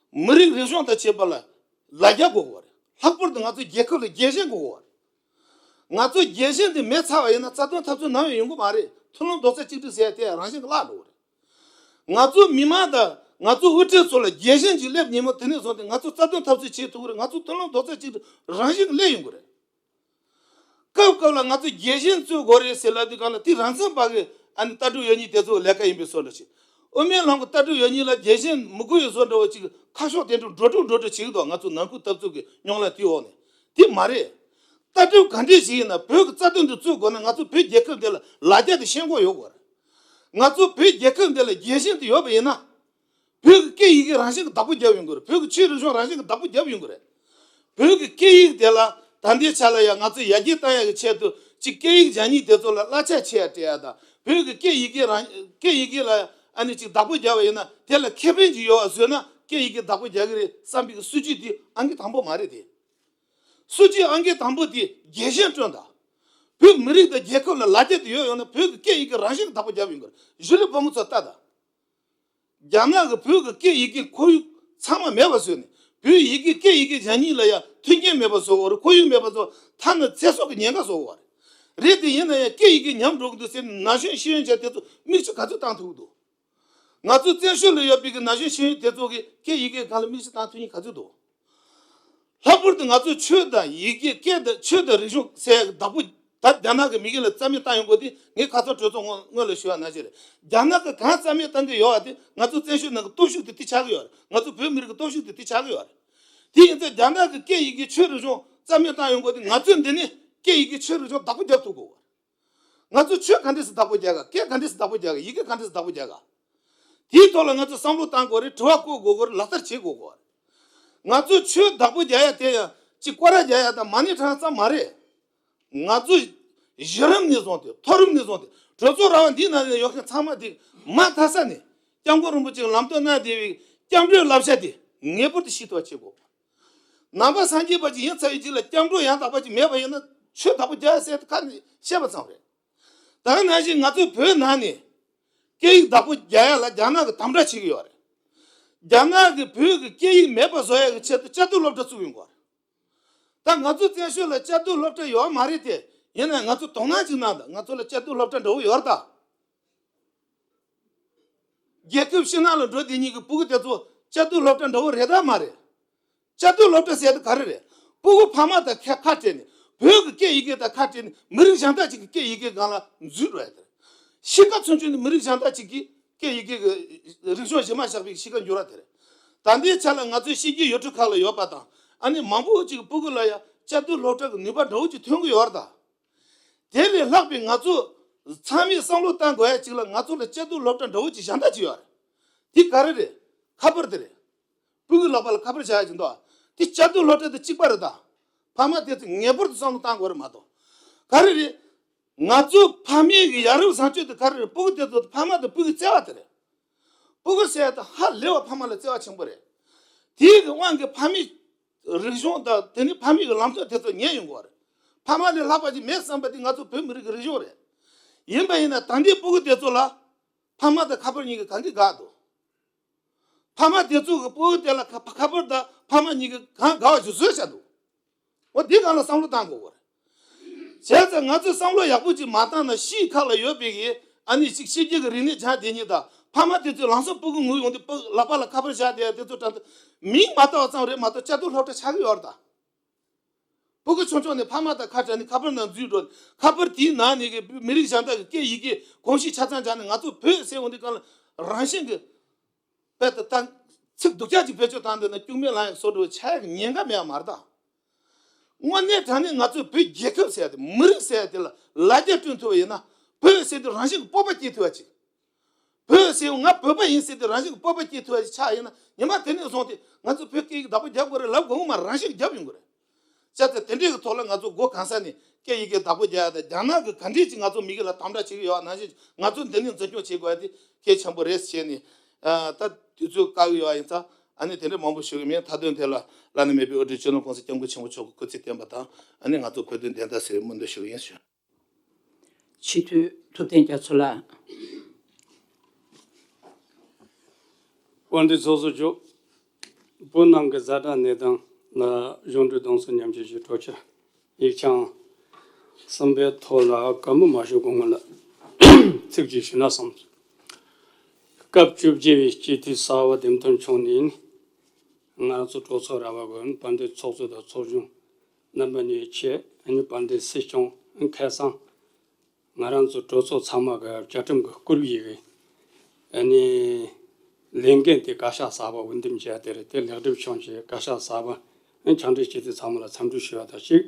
མི་རིགས་རིག་གཞུང་དང་བཅས་པ་ལ་ལ་རྒྱ་དགོས་ཀྱི་ཡོད་རེད། ལྷག་པར་དུ་ང་ཚོ་རྒྱལ་ཁབ་ལ་རྒྱལ་ཞེན་དགོས་ཀྱི་ཡོད་རེད། ང་ཚོ་རྒྱལ་ཞེན་དེ་མེད་ཚར་བ་ཡིན་ན་རྩ་དོན་འཐབ་རྩོད་ནམ་ཡང་ཡོང་གི་མ་རེད། མཐུན་ལམ་རྡོག་རྩ་གཅིག་སྒྲིལ་ཟེར་ཡ་དེ་རང་བཞིན་གྱིས་བརླག་འགྲོ་གི་རེད། ང་ཚོ་མི་མང་དང་ང་ཚོ་དབུ་ཁྲིད་ཚོ་ལ་རྒྱལ་ཞེན་ཅིག་སླེབས་ཉིན་མོ་དེ་ནས་བཟུང་སྟེ་ང་ཚོ་རྩ་དོན་འཐབ་རྩོད་བྱེད་ཐུབ་ཀྱི་རེད། ང་ཚོ་མཐུན་ལམ་རྡོག་རྩ་གཅིག་སྒྲིལ་རང་བཞིན་གྱིས་སླེབས་ཡོང་གི་རེད། སྐབས་སྐབས་ལ་ང་ཚོ་རྒྱལ་ཞེན་རྩོད་དགོས་རེད་ཟེར་ལབ་དུས་སྒང་ལ་དེ་རང་བཙན་པ་གི་ཨ་ནི་ལྟ་གྲུབ་ཡོད་མཁན་དེ་ཚོ་ལས་ཀ་ཡིན་པའི་བཟོ་འདྲ་ཞིག་དབུ་མའི་ལམ་གྱི་ལྟ་གྲུབ་ཡོད་མཁན་ལ་རྒྱལ་ཞེན་མི་དགོས་ཡོད་བཟོ་འདྲ་བ་ཅིག་ཁ་ཕྱོགས་དེ་འདྲ་འགྲོ་དྲུག་འགྲོ་དྲུག་བྱེད་ཀྱི་འདུག་ང་ཚོ་ནང་ཁུལ་འཐབ་རྩོད་ཀྱི་རྙོག་གླེང་དེའི་འོག་ནས། དེ་མ་རེད། ལྟ་གྲུབ་ག་འདྲས་ཞིག་ཡིན་ན་བོད་ཀྱི་རྩ་དོན་དེ་རྩོད་དགོས་ན་ང་ཚོ་བོད་རྒྱལ་ཁབ་འདི་ལ་ལ་རྒྱ་དེ་ཤེས་དགོས་ཡོད་དགོས་རེད། ང་ཚོ་བོད་རྒྱལ་ཁབ་འདི་ལ་རྒྱལ་ཞེན་དེ་ཡོད་པ་ཡིན་ན། བོད་ཀྱི་སྐད་ཡི་གེ་རང་བཞིན་གྱིས་བདག་པོ་རྒྱབ་ཡོང་གི་རེད། བོད་ཀྱི་ཆོས་རིག་གཞུང་རང་བཞིན་གྱིས་བདག་པོ་རྒྱབ་ཡོང་གི་རེད། བོད་ཀྱི་སྐད་ཡིག་དེ་ལ་ད་ལྟའི་ཆ་ལ་ཡང་ང་ཚོས་ཡར་རྒྱས་གཏང་ཡག་གི་ཆེད་དུ་ཅིག་སྐད་ཡིག་སྦྱང་མཁན་དེ་ཚོ་ལ་གླ་ཆ་ཆེ་ཡ་སྤྲད་ཡ་དང་། བོད་ཀྱི་སྐད་ཡི་གེ་རང་སྐད་ཡི་གེ་ལ་ཨ་ནི་ཅིག་བདག་པོ་རྒྱབ་པ་ཡིན་ན་དེ་ལ་ཁེ་ཕན་ཅིག་ཡོད་པ་བཟོས་ན་སྐད་ཡི་གེ་བདག་པོ་རྒྱག་གི་རེད་བསམ་པའི་སྲིད་ཇུས་དེ་ཨང་ཀི་དང་པོ་མ་རེད་དེ། སྲིད་ཇུས་ཨང་ཀི་དང་པོ་དེ་རྒྱལ་ཞེན་བསྐྲུན་དང་། བོད་མི་རིགས་དང་རྒྱལ་ཁབ་ལ་ལ་རྒྱ་དེ་ཡོད་ཡོད་ན་བོད་ཀྱི་སྐད་ཡི་གེ་རང་བཞིན་གྱིས་བདག་པོ་རྒྱབ་ཡོང་གི་རེད། གཞིས་ལུས་བོད་མི་ཚོ་ལྟ་དང་། རྒྱ་ནག་གིས་བོད་ཀྱི་སྐད་ཡི་གེ་ཁོར་ཡུག་ཚང་མ་མེད་པ་བཟོས་ནས་བོད་ཡི་གེ་སྐད་ཡི་གེ་སྦྱང་མཁན་ལ་ཡང་མཐུན་རྐྱེན་མེད་པ་བཟོ་དགོས་རེད། ཁོར་ཡུག་མེད་པ་བཟོ། ཐ་ན་ཚེ་སྲོག་གི་ཉེན་ཁ་བཟོ་དགོས་རེད། རེད་དེ་ཡིན་ན་ཡང་སྐད་ཡི་གེ་ཉམས་འགྲོ་གི་འདུག་ཟེར་ནས་ན་གཞོན་ཤེས་ཡོན་ཅན་དེ་ཚོ་མིག་ཆུ་ག་ཚོད་བཏང་ཐུབ་ཀྱི་འདུག་ང་ཚོ་བཙན་བྱོལ་ལ་ཡོད་པའི་གི་ན་གཞོན་ཤེས་ཡོན་དེ་ཚོ་གིས་སྐད་ཡི་གེ་སྒང་ལ་མིག་ཆུ་བཏང་ཐུབ་མཁན་ག་ཚོད་འདུག་ལྷག་པར་དུ་ང་ཚོ་ཆོས་དང་ཡི་གེ། སྐད་དང་ཆོས་དང་རིག་གཞུང་ཟེར་ཡག་གི་བདག་པོ། ད་རྒྱ་ནག་གི་མི་རྒན་ལ་རྩ་མེད་བཏང་ཡོང་དགོས་དེ་ངས་ཁ་སང་གྲོས་ཚོགས་སྔོན་སྔོན་ལ་ཞུ་བ་ནང་བཞིན་རེད། རྒྱ་ནག་གིས་གང་རྩ་མེད་བཏང་གི་ཡོད་པ་དེ་ང་ཚོ་བཙན་བྱོལ་ནང་གི་སྟོབས་ཤུགས་དེ་དེ་ཆགས་ཀྱི་ཡོད་རེད། ང་ཚོ་བོད་མི་རིགས་ཀྱི་སྟོབས་ཤུགས་དེ་དེ་ཆགས་ཀྱི་ཡོད་རེད། དེ་ཡིན་ཙང་རྒྱ་ནག་གིས་སྐད་ཡི་གེ་ཆོས་རིག་གཞུང་རྩ་མེད་བཏང་ཡོང་དགོས་དེ་ང་ཚོས་འདི་ནས་སྐད་ཡི་གེ་ཆོས་རིག་གཞུང་བདག་པོ་རྒྱབ་ཐུབ་དགོས། ང་ཚོ་ཆོས་ག་འདྲས་སེ་བདག་པོ་རྒྱག་ག་སྐད་ག་འདྲས་སེ་བདག་པོ་རྒྱག་ག་ཡི་གེ་ག་འདྲས་སེ་བདག་པོ་རྒྱག་ག་དེའི་ཐོག་ལ་ང་ཚོས་བསམ་བློ་བཏང་དགོས་རེད། དྲི་བ་བཀོད་དགོས་དགོས་རེད། ལག་བསྟར་བྱེད་དགོས་དགོས་རེད། ང་ཚོས་ཆོས་བདག་པོ་རྒྱག་ཡ་དེ་ཡང་ཅིག་སྐོར་ར་རྒྱག་ཡ་དང་མ་ཎི་བགྲང་ཙམ་མ་རེད། ང་ཚོ་གཞི་རིམ་ནས་བཟུང་སྟེ་མཐོ་རིམ་ནས་བཟུང་སྟེ་གྲོས་ཚོགས་ར་བ་འདིའི་ནང་ནས་ཡོད་མཁན་ཚང་མ་དེ་མ་མཐའ་ས་ནས་སྐྱབས་མགོན་རིན་པོ་ཆེས་ལམ་སྟོན་གནང་བསྡད་པའི་སྐྱབས་འགྲོའི་བསླབ་བྱ་དེ་ངེས་པར་དུ་ཤེས་ཐུབ་པ་བྱེད་དགོས། ནང་པ་སངས་རྒྱས་པ་ཅིག་ཡིན་ཚར་བའི་རྗེས་ལ་སྐྱབས་འགྲོ་ཡང་དག་པ་ཅིག་མེད་པ་ཡིན་ན་ཆོས་བདག་པོ་རྒྱག་ཡ་ཟེར་ཁ་ནས་བཤད་པ་ཙམ་རེད། ད་ནང་བཞིན་ང་ཚོའི་བོད་ནང་ནས་སྐད་ཡིག་བདག་པོ་རྒྱག་ཡ་ལ་རྒྱ་ནག་གིས་དམ་དྲག་བྱེད་ཀྱི་ཡོད་རེད། རྒྱ་ནག་གིས་བོད་ཀྱི་སྐད་ཡིག་མེད་པ་བཟོ་ཡ་གི་ཆེད་དུ་བཅའ་སྡོད་སློབ་གྲྭ་བཙུགས་ཡོང་གི་ཡོད་རེད། ད་ང་ཚོ་བཙན་བྱོལ་ལ་བཅའ་སྡོད་སློབ་གྲྭ་ཡོད་མ་རེད་དེ། ཡིན་ནའང་ང་ཚོ་དོ་སྣང་ཅིག་གནང་དང་། ང་ཚོ་ལ་བཅའ་སྡོད་སློབ་གྲྭ་འདྲ་བོ་ཡོད་རེད་ད། རྒྱལ་ཁབ་ཕྱི་ནང་ལ་འགྲོ་བསྡད་མཁན་གྱི་སྤུ་གུ་དེ་ཚོ་བཅའ་སྡོད་སློབ་གྲྭ་འདྲ་བོ་རེད་ད་མ་རེད། བཅའ་སྡོད་སློབ་གྲྭ་ཟེར་དེ་ག་རེ་རེད། སྤུ་གུ་ཕ་མ་དང་ཁ་ཁ་བྲལ་ནས་བོད་ཀྱི་སྐད་ཡི་གེ་དང་ཁ་བྲལ་ནས་མི་རིགས་གཞན་དག་ཅིག་གི་སྐད་ཡི་གེ་སྒང་ལ་འཛུལ་འགྲོ་ཡ་དེ་རེད། གཤིས་ཀ་ཚུན་ཆད་ནས་མི་རིགས་གཞན་དག་ཅིག་གི་སྐད་ཡི་གེ་གི་རིག་གཞུང་གཞི་མ་བཞག་པའི་གཤིས་ཀ་འགྱུར་བ་དེ་རེད། ད་ལྟའི་ཆ་ལ་ང་ཚོའི་གཤིས་རྒྱུད་ཡུལ་གྲུ་ཁག་ལ་ཡོད་པ་དང་། ཨ་ནི་མང་པོ་ཅིག་གི་སྤུ་གུ་ལ་ཡང་བཅའ་སྡོད་སློབ་གྲྭ་གི་ནུས་པ་འདྲ་བོ་ཅིག་ཐོན་གྱི་ཡོད་རེད་ད། དེ་ལས་ལྷག་པའི་ང་ཚོ་ཚང་མས་བསམ་བློ་བཏང་དགོས་ཡ་ཅིག་ལ་ང་ཚོ་ལ་བཅའ་སྡོད་སློབ་གྲྭ་འདྲ་བོ་ཅིག་གཞན་དག་ཅིག་ཡོད་རེད། དེ་ག་རེ་རེད། ཁ་པར་དེ་རེད། སྤུ་གུའི་ལག་པ་ལ་ཁ་པར་བཞག་ཡ་ཅིག་འདུག་དེ་བཅའ་སྡོད་སློབ་གྲྭ་དང་གཅིག་པ་རེད་ད། ཕ་མ་དེ་ཚོ་ངེས་པར་དུ་བསམ་བློ་བཏང་དགོས་རེད་མ་གཏོགས། ག་རེ་རེད། ང་ཚོ་ཕ་མེས་ཀྱི་ཡ་རབས་བཟང་སྤྱོད་དེ་ག་རེ་རེད། སྤུ་གུ་དེ་ཚོ་ཕ་མ་དང་སྤུ་གུའི་བརྩེ་བ་དེ་རེད། སྤུ་གུ་ཟེར་ཡ་དེ་ཧ་ལས་པ་ཕ་མ་ལ་བརྩེ་བ་ཆེན་པོ་རེད། དེའི་གི་དབང་གིས་ཕ་མེས་རིག་གཞུང་དང་དེ་ནི་ཕ་མེས་ཀྱི་ལམ་སྲོལ་དེ་ཚོ་ཉན་ཡོང་གི་ཡོད་རེད། ཕ་མ་ལས་ལྷག་པ་ཅིག་མེད་བསམ་པ་དེ་ང་ཚོ་བོད་མི་རིགས་ཀྱི་རིག་གཞུང་རེད། ཡིན་པ་ཡིན་ན་ད་ལྟའི་སྤུ་གུ་དེ་ཚོ་ལ་ཕ་མ་དང་ཁ་པར་གཉིས་ཀྱི་གང་གིས་དགའ་འདུག་ཕ་མ་དེ་ཚོ་གི་སྤུ་གུ་དེ་ལ་ཁ་ཁ་པར་དང་ཕ་མ་གཉིས་ཀྱི་གང་དགའ་བ་ཞིག་བཟོས་བཞག་འདུག་འོ་དེ་སྒང་ལ་བསམ་བློ་བཏང་དགོས་གོ་རེད། བྱས་ཙང་ང་ཚོས་བསམ་བློ་ཡག་པོ་ཅིག་མ་བཏང་ན་ཕྱིའི་ཁ་ལ་ཡོད་པའི་གི་ཨ་ནི་ཅིག་ཕྱི་རྒྱལ་གྱི་རིག་གནས་སྦྱང་བསྡད་མཁན་དང་ཕ་མ་དེ་ཚོས་ལམ་སང་སྤུ་གུ་ངུ་ཡོང་དུས་སྤུ་ལག་པ་ལ་ཁ་པར་བཞག་བསྡད་ཡ་དེ་ཚོ་དྲན་ཏེ་མིང་མ་བཏགས་པ་ཙམ་རེད་མ་གཏོགས་བཅའ་སྡོད་སློབ་གྲྭ་ཆགས་ཀྱི་ཡོད་རེད་ད། སྤུ་གུ་ཆུང་ཆུང་ནས་ཕ་མ་དང་ཁ་བྲལ་ནས་ཁ་པར་ནང་འཛུལ་འགྲོ་ནས་ཁ་པར་དེའི་ནང་ནས་གི་མི་རིགས་གཞན་དག་གི་སྐད་ཡི་གེ་གོམས་གཤིས་ཆ་ཚང་སྦྱངས་ནས་ང་ཚོ་བོད་ཟེར་འོང་དུས་སྒང་ལ་རང་བཞིན་གྱི་དཔེ་ལྟ་སྟངས་ཚིག་སྡུག་ཅག་ཅིག་བེད་སྤྱོད་བཏང་འདོད་ན་སྐྱུག་མེར་ལངས་ཡག་བཟོ་འདྲ་བོ་ཆགས་ཡག་ཉེན་ཁ་མེད་པ་མ་རེད་ད། དངོས་གནས་དྲང་གནས་ང་ཚོས་བོད་རྒྱལ་ཁབ་ཟེར་ཡ་དེ་མི་རིགས་ཟེར་ཡ་དེ་ལ་ལ་རྒྱ་བསྐྲུན་ཐུབ་པ་ཡིན་ན་བོད་ཟེར་དུས་རང་བཞིན་གྱི་སྤོབས་པ་སྐྱེ་ཐུབ་པ་ཅིག་བོད་ཟེར་ང་བོད་པ་ཡིན་ཟེར་དུས་རང་བཞིན་གྱི་སྤོབས་པ་སྐྱེ་ཐུབ་པ་ཅིག་ཆགས་ཡིན་ན་ཉི་མ་དེ་ནས་བཟུང་སྟེ་ང་ཚོ་བོད་སྐད་ཡིག་བདག་པོ་རྒྱབ་དགོས་རེད་ལབ་དགོས་ངོ་མ་རང་བཞིན་གྱི་རྒྱབ་ཡོང་གི་རེད། བྱས་ཙང་དེ་འདྲའི་གི་ཐོག་ལ་ང་ཚོ་སྒོ་གང་ས་ནས་སྐད་ཡི་གེ་བདག་པོ་རྒྱག་ཡ་དང་རྒྱ་ནག་གི་ག་འདྲས་ཅིག་ང་ཚོ་མི་གི་ལ་དམ་དྲག་བྱེད་ཀྱི་ཡོད་ནང་བཞིན་ང་ཚོ་འདི་ནས་འཛིན་སྐྱོང་བྱེད་དགོས་ཡ་དེ་གལ་ཆེན་པོ་རེད་ཟེར་ནས་ད་དུས་ཚོད་བཀག་གི་ཡོད་ཡིན་ཙང་ཨ་ནི་དེ་འདྲ་མང་པོ་ཞུ་གི་མིན། མཐའ་དོན་དེ་ལ་བླ་ན་མེད་པའི་དབུ་ཁྲིད་སྤྱི་ནོར་༸གོང་ས་༸སྐྱབས་མགོན་ཆེན་པོ་མཆོག་གི་སྐུ་ཚེ་བརྟན་པ་དང་ཨ་ནི་ང་ཚོ་བོད་དོན་བདེན་མཐའ་གསལ་བའི་སྨོན་འདུན་ཞུ་གི་ཡིན་ཞུ། སྤྱི་འཐུས་ཐུབ་བསྟན་རྒྱ་མཚོ་ལགས། དཔལ་ལྡན་ཚོགས་གཙོ་མཆོག་བོད་ནང་གི་ཛ་དྲག་གནས་སྟངས་ལ་གཞུང་འབྲེལ་གདུང་སེམས་མཉམ་སྐྱེད་ཀྱི་གྲོས་ཆོད་ཡིག་ཆ་གསུམ་པའི་ཐོག་ལ་བཀའ་མོལ་མ་ཞུ་གོང་ལ་ཚིག་གཅིག་ཞུས་ན་བསམ། སྐབས་བཅོ་བརྒྱད་པའི་སྤྱི་འཐུས་གསར་པ་འདེམས་ཐོན་བྱུང་ནས་ང་ཚོ་གྲོས་ཚོགས་ར་བ་གི་དཔལ་ལྡན་ཚོགས་གཙོ་དང་ཚོགས་གཞོན་རྣམ་པ་གཉིས་ཆེད་དཔལ་ལྡན་སྲིད་སྐྱོང་ཁ་སང་ང་རང་ཚོ་གྲོས་ཚོགས་ཚང་མ་གི་བཅའ་ཁྲིམས་ཀྱི་སྐུལ་ཡིག་གི་ཨ་ནི་ལས་འགན་དེ་བཀའ་ཤག་གསར་པ་འོས་འདེམས་བྱས་དེ་རེད། དེ་ལེགས་འགྲུབ་བྱུང་རྗེས་བཀའ་ཤག་གསར་པ་ཨ་ནི་ཕྱག་སྦྲེལ་སྤྱི་འཐུས་ཚང་མ་ལ་འཚམས་འདྲི་ཞུ་བ་དང་གཅིག་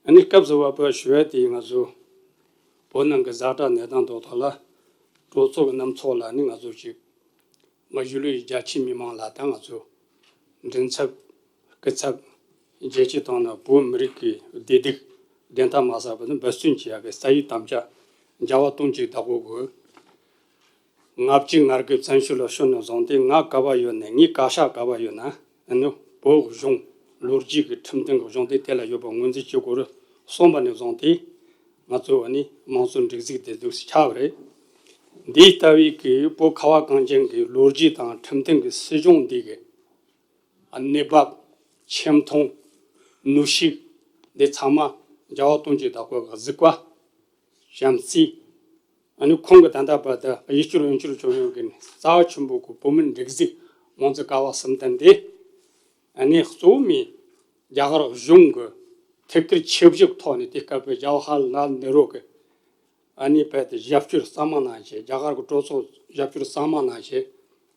ཨ་ནི་སྐབས་སུ་བབས་པ་ཞུ་བ་དེ་ང་ཚོ་བོད་ནང་གི་ཛ་དྲག་གནས་སྟངས་ཐོག་ཐོག་ལ་གྲོས་ཚོགས་ཀྱི་རྣམ་ཚོགས་ལ་ནི་ང་ཚོ་ཅིག་ང་གཞིས་ལུས་རྒྱ་ཆེའི་མི་མང་ལ་དང་ང་ཚོ་མགྲིན་ཚབ་སྐུ་ཚབ་རྒྱལ་སྤྱི་དང་ནི་བོད་མི་རིགས་ཀྱི་བདེ་སྡུག་བདེན་མཐའ་མ་གསལ་བ་ནི་འབད་བརྩོན་བྱེད་ཡག་གི་རྩ་བའི་དམ་བཅའ་རྒྱལ་བ་དོན་གཅིག་བདག་པོ་དགོས། ལྔ་བཅུ་ང་དགུའི་བཙན་བྱོལ་ལ་ཤོར་ནས་བཟུང་སྟེ་ང་ག་པར་ཡོད་ནས་ངའི་བཀའ་ཤག་ག་པར་ཡོད་ན་ཨ་ནི་བོད་གཞུང་ལོ་རྒྱུས་ཀྱི་ཁྲིམས་མཐུན་གྱི་གཞུང་དེ་དེ་ལ་ཡོད་པ་ངོས་འཛིན་བྱེད་དགོས་རེད་གསུངས་པ་ནས་བཟུང་སྟེ། ང་ཚོ་ཨ་ནི་དམངས་གཙོ་སྒྲིག་འཛུགས་དེ་འདུག་སེ་ཆགས་པ་རེད། འདིའི་ལྟ་བའི་གི་བོད་ཁ་བ་གངས་ཅན་གྱི་ལོ་རྒྱུས་དང་ཁྲིམས་མཐུན་གྱི་སྲིད་གཞུང་འདི་གི་གནས་བབ་ཆེ་མཐོང་ནུས་ཤུགས་འདི་ཚང་མ་རྒྱལ་བ་དོན་གཅིག་བདག་པོ་གི་གཟིགས་པ་བྱམས་བརྩེ་ཨ་ནི་ཁོང་གི་ད་ལྟ་བར་དུ་ཡིད་སྐྱོ་རུ་འགྱུར་བྱུང་ཡོད་མཁན་རྩ་བ་ཆེན་པོ་གི་བོད་མི་སྒྲིག་འཛུགས་དམངས་གཙོ་ཀ་བ་གསུམ་ལྡན་འདི་ཨ་ནི་གཙོ་བོ་མི་རྒྱ་གར་གཞུང་གི་ཐུགས་ཁུར་ཆེ་བཞེས་ཐོག་ནས་དེ་སྐབས་པའི་ཇ་ཝ་ཧར་ལཱལ་ནེ་རུ་གི་ཨ་ནི་རྦད་དེ་རྒྱབ་སྐྱོར་གཙང་མ་གནང་བྱས་རྒྱ་གར་གྱི་གྲོས་ཚོགས་རྒྱབ་སྐྱོར་གཙང་མ་གནང་བྱས་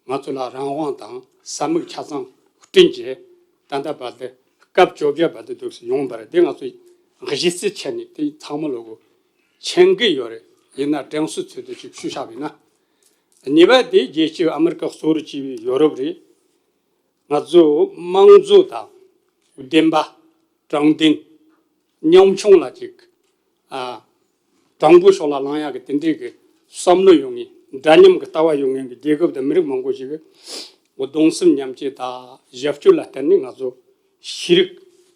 ང་ཚོ་ལ་རང་དབང་དང་ས་མིག་ཆ་ཚང་བསྐྲུན་བྱས་ད་ལྟ་བར་དུ་སྐབས་བཅོ་བརྒྱད་བར་དུ་འདུག་སེ་ཡོང་བ་རེད། དེ་ང་ཚོ་གཞི་རྩའི་ཆ་ནས་དེ་ཚང་མ་ལོ་གོ་མཁྱེན་གྱི་ཡོད་རེད། ཡིན་ན་དྲན་གསོའི་ཚུལ་དུ་ཅིག་ཞུས་བཞག་པ་ཡིན་ན། གཉིས་པ་དེ་རྒྱལ་སྤྱི་ཨ་མི་རི་ཀ་གཙོ་བོར་བྱས་པའི་ཡོ་རོབ་རེད། ང་ཚོ་དམངས་གཙོ་དང་བདེན་པ་དྲང་བདེན་ཉམ་ཆུང་ལ་ཅིག་ཨ་དྲང་པོའི་ཕྱོགས་ལ་ལངས་ཡག་གི་དེ་འདྲའི་གི་བསམ་བློ་ཡོད་མཁན་འདྲ་མཉམ་གྱི་ལྟ་བ་ཡོད་མཁན་གྱི་རྒྱལ་ཁབ་དང་མི་རིགས་མང་པོ་ཞིག་གི་གདུང་སེམས་མཉམ་སྐྱེད་དང་ཞབས་ཞུ་ལ་བརྟེན་ནས་ང་ཚོ་ཤེས་རིག་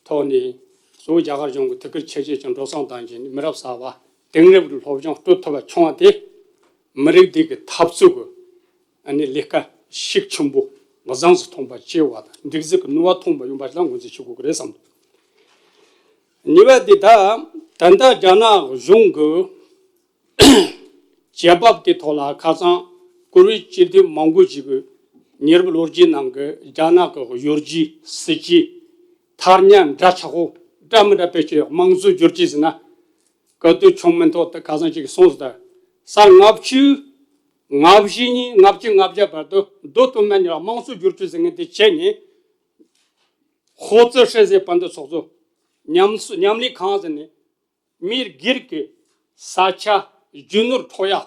ཐོག་ནས་གཙོ་བོ་རྒྱ་གར་གཞུང་གི་ཐུགས་ཁུར་ཆེ་བཞེས་ཀྱང་འགྲོ་སོང་བཏང་བྱས་ནས་མི་རབས་གསར་པ་དེང་རབས་ཀྱི་སློབ་སྦྱོང་སྤྲོད་ཐུབ་པ་བྱུང་བ་དེ་མི་རིགས་འདི་གི་འཐབ་རྩོད་ཀྱི་ཨ་ནི་ལས་ཀ་ཤུགས་ཆེན་པོ་གཟེངས་སུ་ཐོན་པ་བྱེད་པ་དང་སྒྲིག་འཛུགས་ཀྱི་ནུས་པ་ཐོན་པ་ཡོང་བ་ཞིག་ལ་ངོས་འཛིན་བྱེད་དགོས་ཀྱི་རེད་བསམ་འདུག་གཉིས་པ་འདི་ད་ད་ལྟ་རྒྱ་ནག་གཞུང་གི་བྱེད་བབ་དེ་ཐོག་ལ་ཁ་སང་བཀུར་འོས་སྤྱི་འཐུས་མང་པོ་ཞིག་གིས་ཉེ་རབས་ལོ་རྒྱུས་ནང་གི་རྒྱ་ནག་གི་གཡོ་སྒྱུའི་སྲིད་ཇུས་ཐ་སྙད་འདྲ་ཆགས་པོ་འདྲ་མི་འདྲ་བེད་སྤྱོད་དམངས་གཙོའི་བསྒྱུར་བཅོས་ཟེར་ན་ག་དུས་བྱུང་མིན་ཐོག་ཏུ་ཁ་སང་ཅིག་གསུངས་སོང་། ད་ས་ལྔ་བཅུ་ང་བཞི་ནས་ལྔ་བཅུ་ང་བརྒྱད་བར་དུ་མདོ་སྟོད་སྨད་གཉིས་ལ་དམངས་གཙོ་བསྒྱུར་བཅོས་ཟེར་མཁན་དེ་བྱས་ནས་ཧོ་ཙི་ཧྲེ་ཟེར་བན་དུ་ཚོགས་གཙོ་མཉམ་མཉམ་ལས་ཁང་ཟེར་ནས་མི་སྒེར་གྱི་ས་ཆ་རྒྱུ་ནོར་འཕྲོག་ཡ་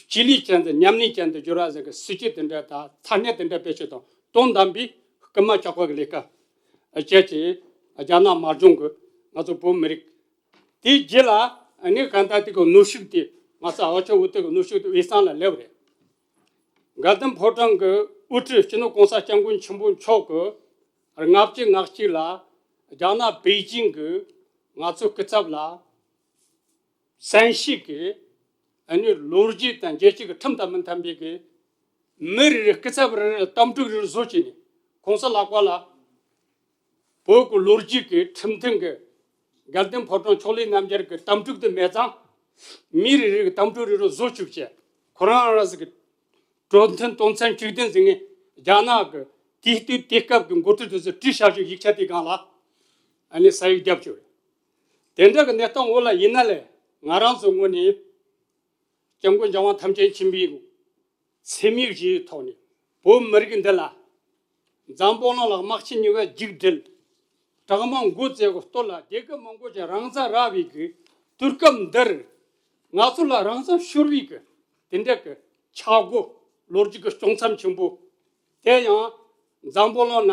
སྤྱི་ལས་ཅན་དུ་མཉམ་ལས་ཅན་དུ་བསྒྱུར་བ་ཟེར་གི་སྲིད་ཇུས་དེ་འདྲ་དང་ཐ་སྙད་དེ་འདྲ་བེད་སྤྱོད་དང་དོན་དམ་པའི་རྐུན་མ་ཇག་པ་གི་ལས་ཀ་ བཅས་ཀྱི་རྒྱ་ནག་དམར་གཞུང་གི་ང་ཚོ་བོད་མི་རིགས། དེའི་རྗེས་ལ་ཨ་ནི་གང་ལྟར་དེ་གི་གནོན་ཤུགས་དེ་ང་ཚོ་ཨ་ཆོ་འུ་ཐུག་གི་གནོན་ཤུགས་དེ་དབུས་གཙང་ལ་སླེབས་རེད། དགའ་ལྡན་ཕོ་བྲང་གི་དབུ་ཁྲིད་སྤྱི་ནོར་༸གོང་ས་༸སྐྱབས་མགོན་ཆེན་པོ་མཆོག་གིས་ལྔ་བཅུ་ང་གཅིག་ལ་རྒྱ་ནག་པེ་ཅིང་གི་ང་ཚོའི་སྐུ་ཚབ་ལ། བཙན་ཤེད་ཀྱིས་ཨ་ནི་ལོ་རྒྱུས་དང་རྒྱལ་སྤྱི་གི་ཁྲིམས་དང་མི་མཐུན་པའི་གི་མི་རེ་རེ་སྐུ་ཚབ་རེ་རེ་ལ་གཏམ་ཕྲུག་རེ་རེ་བཟོ་བྱས་ནས་༸གོང་ས་ལགས་པ་ལ་བོད་ཀྱི་ལོ་རྒྱུས་ཀྱི་ཁྲིམས་མཐུན་གྱི་དགའ་ལྡན་ཕོ་བྲང་ཕྱོགས་ལས་རྣམ་རྒྱལ་གྱི་གཏམ་ཕྲུག་དེ་མེད་ཙང་། མི་རེ་རེ་གི་གཏམ་ཕྲུག་རེ་རེ་བཟོ་བཅུག་བྱས་ཁོ་རང་རང་ཟིག་གི་གྲོས་མཐུན་དོན་ཚན་བཅུ་བདུན་ཟེར་ངེས་རྒྱ་ནག་གི་དུས་དུས་དུས་སྐབས་ཀྱི་འགོ་ཁྲིད་དེ་ཚོ་བྲིས་བཞག་ཆོག་ཡིག་ཆ་དེ་སྒང་ལ་ཨ་ནི་ས་ཡིག་བརྒྱབ་ཆོག་དེ་འདྲ་གི་གནས་སྟངས་འོག་ལ་ཡིན་ན་ལས་ང་རང་ཚོའི་ངོས་ནས་༸སྐྱབས་མགོན་རྒྱལ་དབང་ཐམས་ཅད་མཁྱེན་པའི་སེམས་ཡིག་ཅིག་ཐོག་ནས་བོད་མི་རིགས་འདི་ལ་འཛམ་བུ་གླིང་ལ་དམག་ཆེན་གཉིས་པ་མཇུག་སྒྲིལ། དྲག་དམག་འགོ་བཙུགས་ཀྱི་སྟོད་ལ་རྒྱལ་ཁབ་མང་པོ་ཅིག་རང་སར་ར་བའི་གི་དུས་སྐབས་འདིར་ང་ཚོ་ལ་རང་སར་ཤོར་བའི་གི་དེ་འདྲ་གི་ཆག་སྒོ་ལོ་རྒྱུས་ཀྱི་བྱུང་མཚམས་ཆེན་པོ། དེ་ཡང་འཛམ་བུ་གླིང་ན་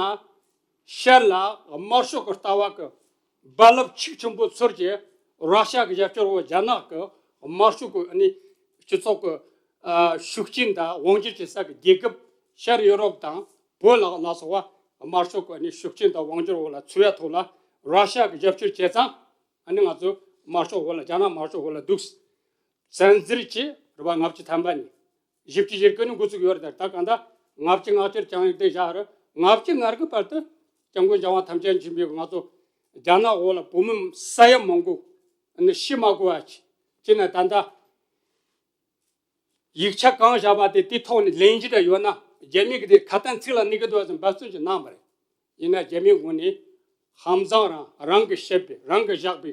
ཤར་ལ་དམར་ཤོག་གི་ལྟ་བ་གི་རྦ་རླབས་འཁྱུག་ཆེན་པོ་ཚོར་གྱི་ར་ཤ་གི་རྒྱབ་སྐྱོར་འོག་རྒྱ་ནག་གི་དམར་ཤོག་གི་ཨ་ནི་སྤྱི་ཚོགས་གི་ཨ་ཤུགས་རྐྱེན་དང་དབང་སྒྱུར་བྱེད་ས་གི་རྒྱལ་ཁབ་ཤར་ཡོ་རོབ་དང་བོད་ལ་ལ་སོགས་པ་དམར་ཤོག་གི་ཨ་ནི་ཤུགས་རྐྱེན་དང་དབང་སྒྱུར་འོག་ལ་ཚུད་ཡ་ཐོག་ལ་ར་ཤ་གི་རྒྱབ་སྐྱོར་བྱས་ཙང་ཨ་ནི་ང་ཚོ་དམར་ཤོག་འོག་ལ་རྒྱ་ནག་དམར་ཤོག་འོག་ལ་འདུག་བཙན་འཛུལ་གྱིས་རུ་བ་ལྔ་བཅུ་ཐམ་པ་ནས་བཞི་བཅུ་ཞེ་དགུ་ནས་འགོ་བཙུགས་ཡོད་རེད། ད་གང་ལྟར་ལྔ་བཅུ་ང་བཅུར་བཅངས་ཡོད་དེ་བཞག་རེད། ལྔ་བཅུ་ང་དགུ་བར་དུ་༸སྐྱབས་མགོན་རྒྱལ་དབང་ཐམས་ཅད་མཁྱེན་པས་ང་ཚོ་རྒྱ་ནག་འོག་ལ་བོད་མི་ས་ཡ་མང་པོ་ནི་ཤི་མ་དགོས་པ་བྱས་ནས་ད་ལྟ་ཡིག་ཆ་གང་བཞག་པ་དེ་དེ་ཐོག་ནས་ལེན་རྒྱུ་འདྲ་ཡོད་ན་རྒྱ་མི་གི་དེ་ཁ་ཏན་ཚིག་ལ་གནས་ཀྱི་འདུག་ཟེར་འབད་བརྩོན་ཅིག་གནང་བ་རེད། ཡིན་ན་རྒྱ་མིའི་ངོས་ནས་ཧམ་བཟང་རང་རང་གི་བཤད་པའི་རང་གི་བཞག་པའི་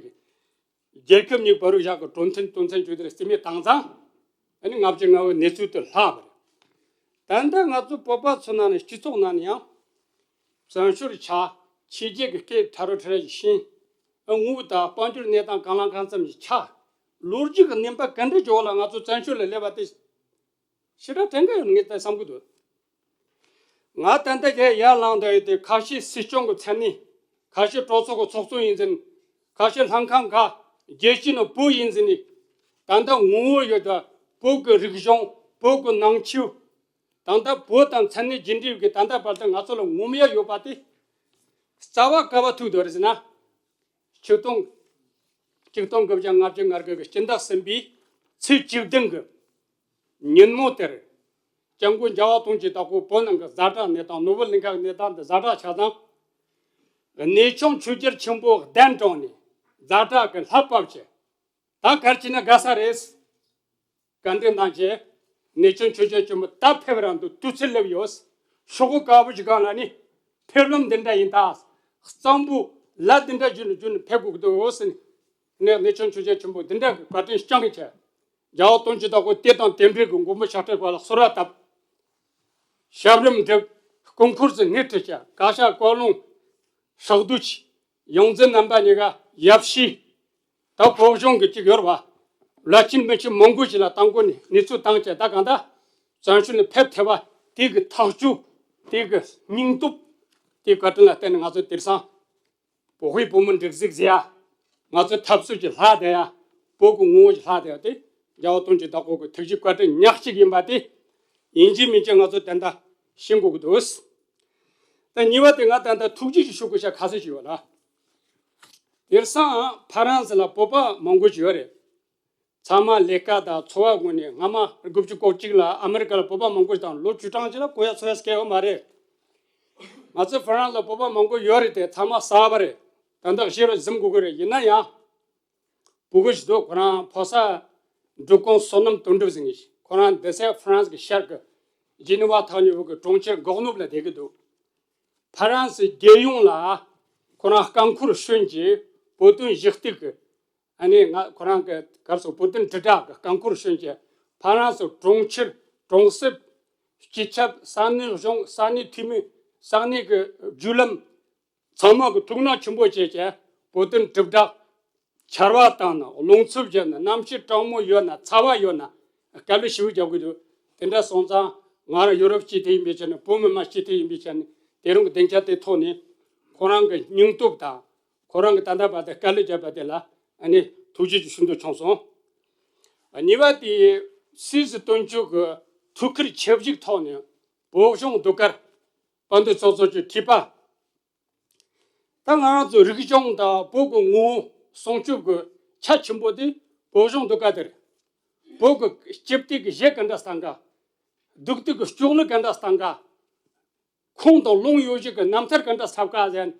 རྒྱལ་ཁབ་གཉིས་བར་དུ་བཞག་གི་གྲོས་མཐུན་དོན་ཚན་བཅུ་དེར་རྩིས་མེད་བཏང་ཙང་ཨ་ནི་ལྔ་བཅུ་ང་དགུའི་གནས་ཚུལ་དུ་ལྷག་པ་རེད། ད་ལྟ་ང་ཚོ་བོད་པ་ཚོ་ནང་ནས་སྤྱི་ཚོགས་ནང་ནས་ཡང་བཙན་བྱོལ་ཆགས་ཕྱི་རྒྱལ་གྱི་སྐད་ཕྲ་རུ་ཕྲ་རུ་ཞིག་ཤེས། ངོ་བོ་དང་དཔལ་འབྱོར་གནས་སྟངས་གང་ལ་གང་འཚམ་ཞིག་ཆགས། ལོ་རྒྱུས་ཀྱི་གནས་བབ་ག་འདྲ་ཅིག་འོག་ལ་ང་ཚོ་བཙན་བྱོལ་ལ་སླེབས་པ་དེ་ཞེ་དྲག་དྲན་གི་ཡོད་ངེས་ད་བསམ་གི་འདུག་ང་ད་ལྟ་རྒྱལ་ཡར་ལངས་བསྡད་ཡོད་དེ་ཁ་ཤས་སྲིད་སྐྱོང་གི་མཚན་གནས། ཁ་ཤས་གྲོས་ཚོགས་ཀྱི་ཚོགས་གཙོ་ཡིན་ཟིན། ཁ་ཤས་ལྷན་ཁང་ཁག་རྒྱལ་སྤྱི་ནང་བོད་ཡིན་ཟིན་ནས། ད་ལྟ་ངོ་བོ་ཡོད་ད་བོད་ཀྱི་རིག་གཞུང་བོད་ཀྱི་ནང་ཆོས། ད་ལྟ་བོད་དང་མཚན་གནས་རྒྱུ་འབྲས་ཀྱི་ད་ལྟ་བར་དུ་ང་ཚོ་ལ་ངོམ་ཡ་ཡོད་པ་དེ་རྩ་བ་ག་བ་ཐུག་འདུག་རེད་ཟེར་ན། ཆིག་སྟོང་། ཆིག་སྟོང་དགུ་བརྒྱ་ལྔ་བཅུ་ང་དགུ་གི་སྤྱི་ཟླ་གསུམ་པའི་ཚེས་བཅུ་བདུན་གི་ཉིན་མོ་དེར། སྐྱབས་མགོན་རྒྱལ་བ་དོན་གྱི་བདག་པོ་བོད་ནང་གི་ཛ་དྲག་གནས་སྟངས་ནོར་བུ་གླིང་ཁ་གི་གནས་སྟངས་འདི་ཛ་དྲག་ཆགས་ཙང་། གནས་ཆུང་ཆོས་རྒྱལ་ཆེན་པོ་གདན་དྲངས་ནས་ཛ་དྲག་གི་ལྷ་བབས་བྱས། ད་གར་ཕྱིན་ན་དགའ་ས་རེད། བཀའ་འདྲི་གནང་བྱས། གནས་ཆུང་ཆོས་རྒྱལ་ཆེན་པོ་ད་ཕེབས་རང་དུ་དུས་ཚོད་སླེབས་ཡོད། ཤོག་གུ་དཀར་པོ་ཞིག་སྒང་ལ་ནི་ཕེབས་ལམ་འདི་འདྲ་ཡིན་ད། གཙང་པོ་ལ་འདི་འདྲ་བརྒྱུད་ནས་བརྒྱུད་ནས་ཕེབས་དགོས་ཀྱི་འདུག་ཟེར་ནས། གནས་ཆུང་ཆོས་རྒྱལ་ཆེན་པོ་འདི་འདྲ་གི་བཀའ་དྲིན་བསྐྱངས་བྱས། རྒྱལ་བ་དོན་གྱི་བདག་པོ་དེ་དང་དེ་འདྲའི་གི་མགོན་པོ་ཞབས་ཁྲའི་བར་ལ་གསོལ་བ་བཏབ། ཞབས་རིམ་བསྒྲུབས། སྐུ་འཁོར་ཚུ་སྣེ་ཁྲིད་བྱས། གར་ཞ་སྐོར་ལུང་། ཧྲག་བསྡུས་ཀྱི་ཡོངས་འཛིན་རྣམ་པ་གཉིས་ཀ་ཡབ་གཞིས། ད་བོད་གཞུང་གི་གཅིག་ཡོད་རེད་བ། བླ་ཆེན་མི་ཆེན་མང་པོ་ཞིག་ལ་བཏང་སྒོ་ནས་གནས་ཚུལ་བཏང་བྱས། ད་གང་ལྟར་བཙན་བྱོལ་ནས་ཕེབས་ཐུབ་པ་དེ་གི་ཐག་གཅོད། དེ་གི་སྙིང་སྟོབས། དེའི་བཀའ་དྲིན་ལ་བརྟེན་ནས་ང་ཚོ་དེང་སང་བོད་དཔེ་བོད་མི་འགྲིག་གཟིགས་ཟེར་ཡ། ང་ཚོ་འཐབ་རྩོད་ཀྱི་ལྷ་དེ་ཡ། བོད་ཀྱི་ངོ་བོ་གྱི་ལྷ་དེ་ཡ་དེ། རྒྱལ་བ་དོན་གྱི་བདག་པོ་གི་ཐུགས་རྗེ་བཀའ་དྲིན་ཉག་གཅིག་ཡིན་པ་དེ། ཡིན་གཅིག་མིན་གཅིག་ང་ཚོ་ད་ལྟ་ཤེས་དགོས་ཀྱི་འདུག་ད་གཉིས་པ་དེ་ང་ད་ལྟ་ཐུགས་རྗེ་ཆེ་ཞུ་དགོས་ཤ་ཁ་ཤས་ཤིག་ཡོད་ལ། དེང་སང་ཕ་རན་སི་ལ་བོད་པ་མང་པོ་ཞིག་ཡོད་རེད། ཚང་མ་ལས་ཀ་དང་འཚོ་བ་དངོས་ནས། སྔ་མ་དགུ་བཅུ་གོ་གཅིག་ལ་ཨ་མི་རི་ཀ་ལ་བོད་པ་མང་པོ་ཞིག་དང་ལོ་བཅུ་གྲངས་ཅིག་ལ་གོ་ཡ་འཚོ་ཡ་སྐལ་ཡོད་མ་རེད། ང་ཚོ་ཧྥ་རན་སི་ལ་བོད་པ་མང་པོ་ཡོད་རེད་དེ། ཚང་མ་གསར་པ་རེད། ད་ལྟ་གཞི་རུ་འཛིན་དགོས་ཀྱི་རེད། ཡིན་ན་ཡང་བོད་གཞིས་སྡོད་ཁོ་རང་ཕོ་གསར་འབྲུབ་ཁུང་བསོད་ནམས་དོན་གྲུབ་ཟེར་མཁན་ཞིག་ཁོ་རང་འདི་སའི་ཧྥ་རན་སི་གི་ཤར་གི་ཇི་ནི་ཝ་ཐག་ཉེ་བོ་གི་གྲོང་ཁྱེར་གོག་ནུབ་ལ་བསྡད་ཀྱི་འདུག་ཧྥ་རན་སི་རྒྱལ་ཡོངས་ལ་ཁོ་རང་རྐང་འཁོར་བསྐྱོན་གྱིས་བོད་དོན་གཞི་གཏུག་གི། ཨ་ནི་ང་ཁོ་རང་གི་གར་སོགས་བོད་དོན་དྲིལ་བསྒྲགས་ཀྱི་རྐང་འཁོར་བསྐྱོན་གྱིས་ཧྥ་རན་སི་གྲོང་ཁྱེར་གྲོང་གསེབ། སྤྱི་ཁྱབ་ས་གནས་གཞུང་། ས་གནས་འཐུས་མི། ས་གནས་ཀྱི་བརྒྱུད་ལམ། ཚང་མ་གི་ཐུགས་སྣང་ཆེན་པོ་བྱས་བྱས་བོད་དོན་དྲིལ་བསྒྲགས། ཕྱར་བ་བཏང་ན། རླུང་འཚུབ་བྱས་ན། གནམ་གཤིས་གྲང་མོ་ཡོད་ན། ཚ་བ་ཡོད་ན། དཀའ་ལས་ཞེ་པོ་རྒྱབ་ཀྱི་འདུག་དེ་འདྲ་སོང་ཙང་ང་རང་ཡོ་རོབ་སྤྱི་འཐུས་ཡིན་པའི་ཆ་ནས། བོད་མི་མང་སྤྱི་འཐུས་ཡིན་པའི་ཆ་ནས། དེ་རིང་གི་སྡིངས་ཆ་དེ་ཐོག་ནས་ ཁོ་རང་གི་སྙིང་སྟོབས་དང་ཁོ་རང་གི་ད་ལྟ་བར་དུ་དཀའ་ལས་བརྒྱབ་པ་དེ་ལ་ཨ་ནི་ཐུགས་རྗེ་ཆེ་ཞུ་འདོད་བྱུང་སོང་། གཉིས་པ་དེ་སུད་སི་དོན་གཅོད་ཀྱི་ཐུགས་ཁུར་ཆེ་བཞེས་ཐོག་ནས་བོད་གཞུང་ཟློས་གར་དཔལ་ལྡན་ཚོགས་གཙོ་མཆོག་ཁྲིད་པ། ད་ང་རང་ཚོ་རིག་གཞུང་དང་བོད་ཀྱི་ངོ་བོ་སྲུང་སྐྱོབ་ཀྱི་ཁྱབ་ཆེན་པོ་དེ་བོད་གཞུང་ཟློས་གར་དེ་རེད། བོད་ཀྱི་སྤྱི་བདེ་གི་གཞི་ག་འདྲ་བཏང་ག། སྡུག་དུས་ཀྱི་སྐྱོ་གླུ་ག་འདྲ་བཏང་ག། ཁོང་དང་ལུང་ཡོད་བཞིན་གྱི་རྣམ་ཐར་ག་འདྲ་འཚབ་ག་ཟེར།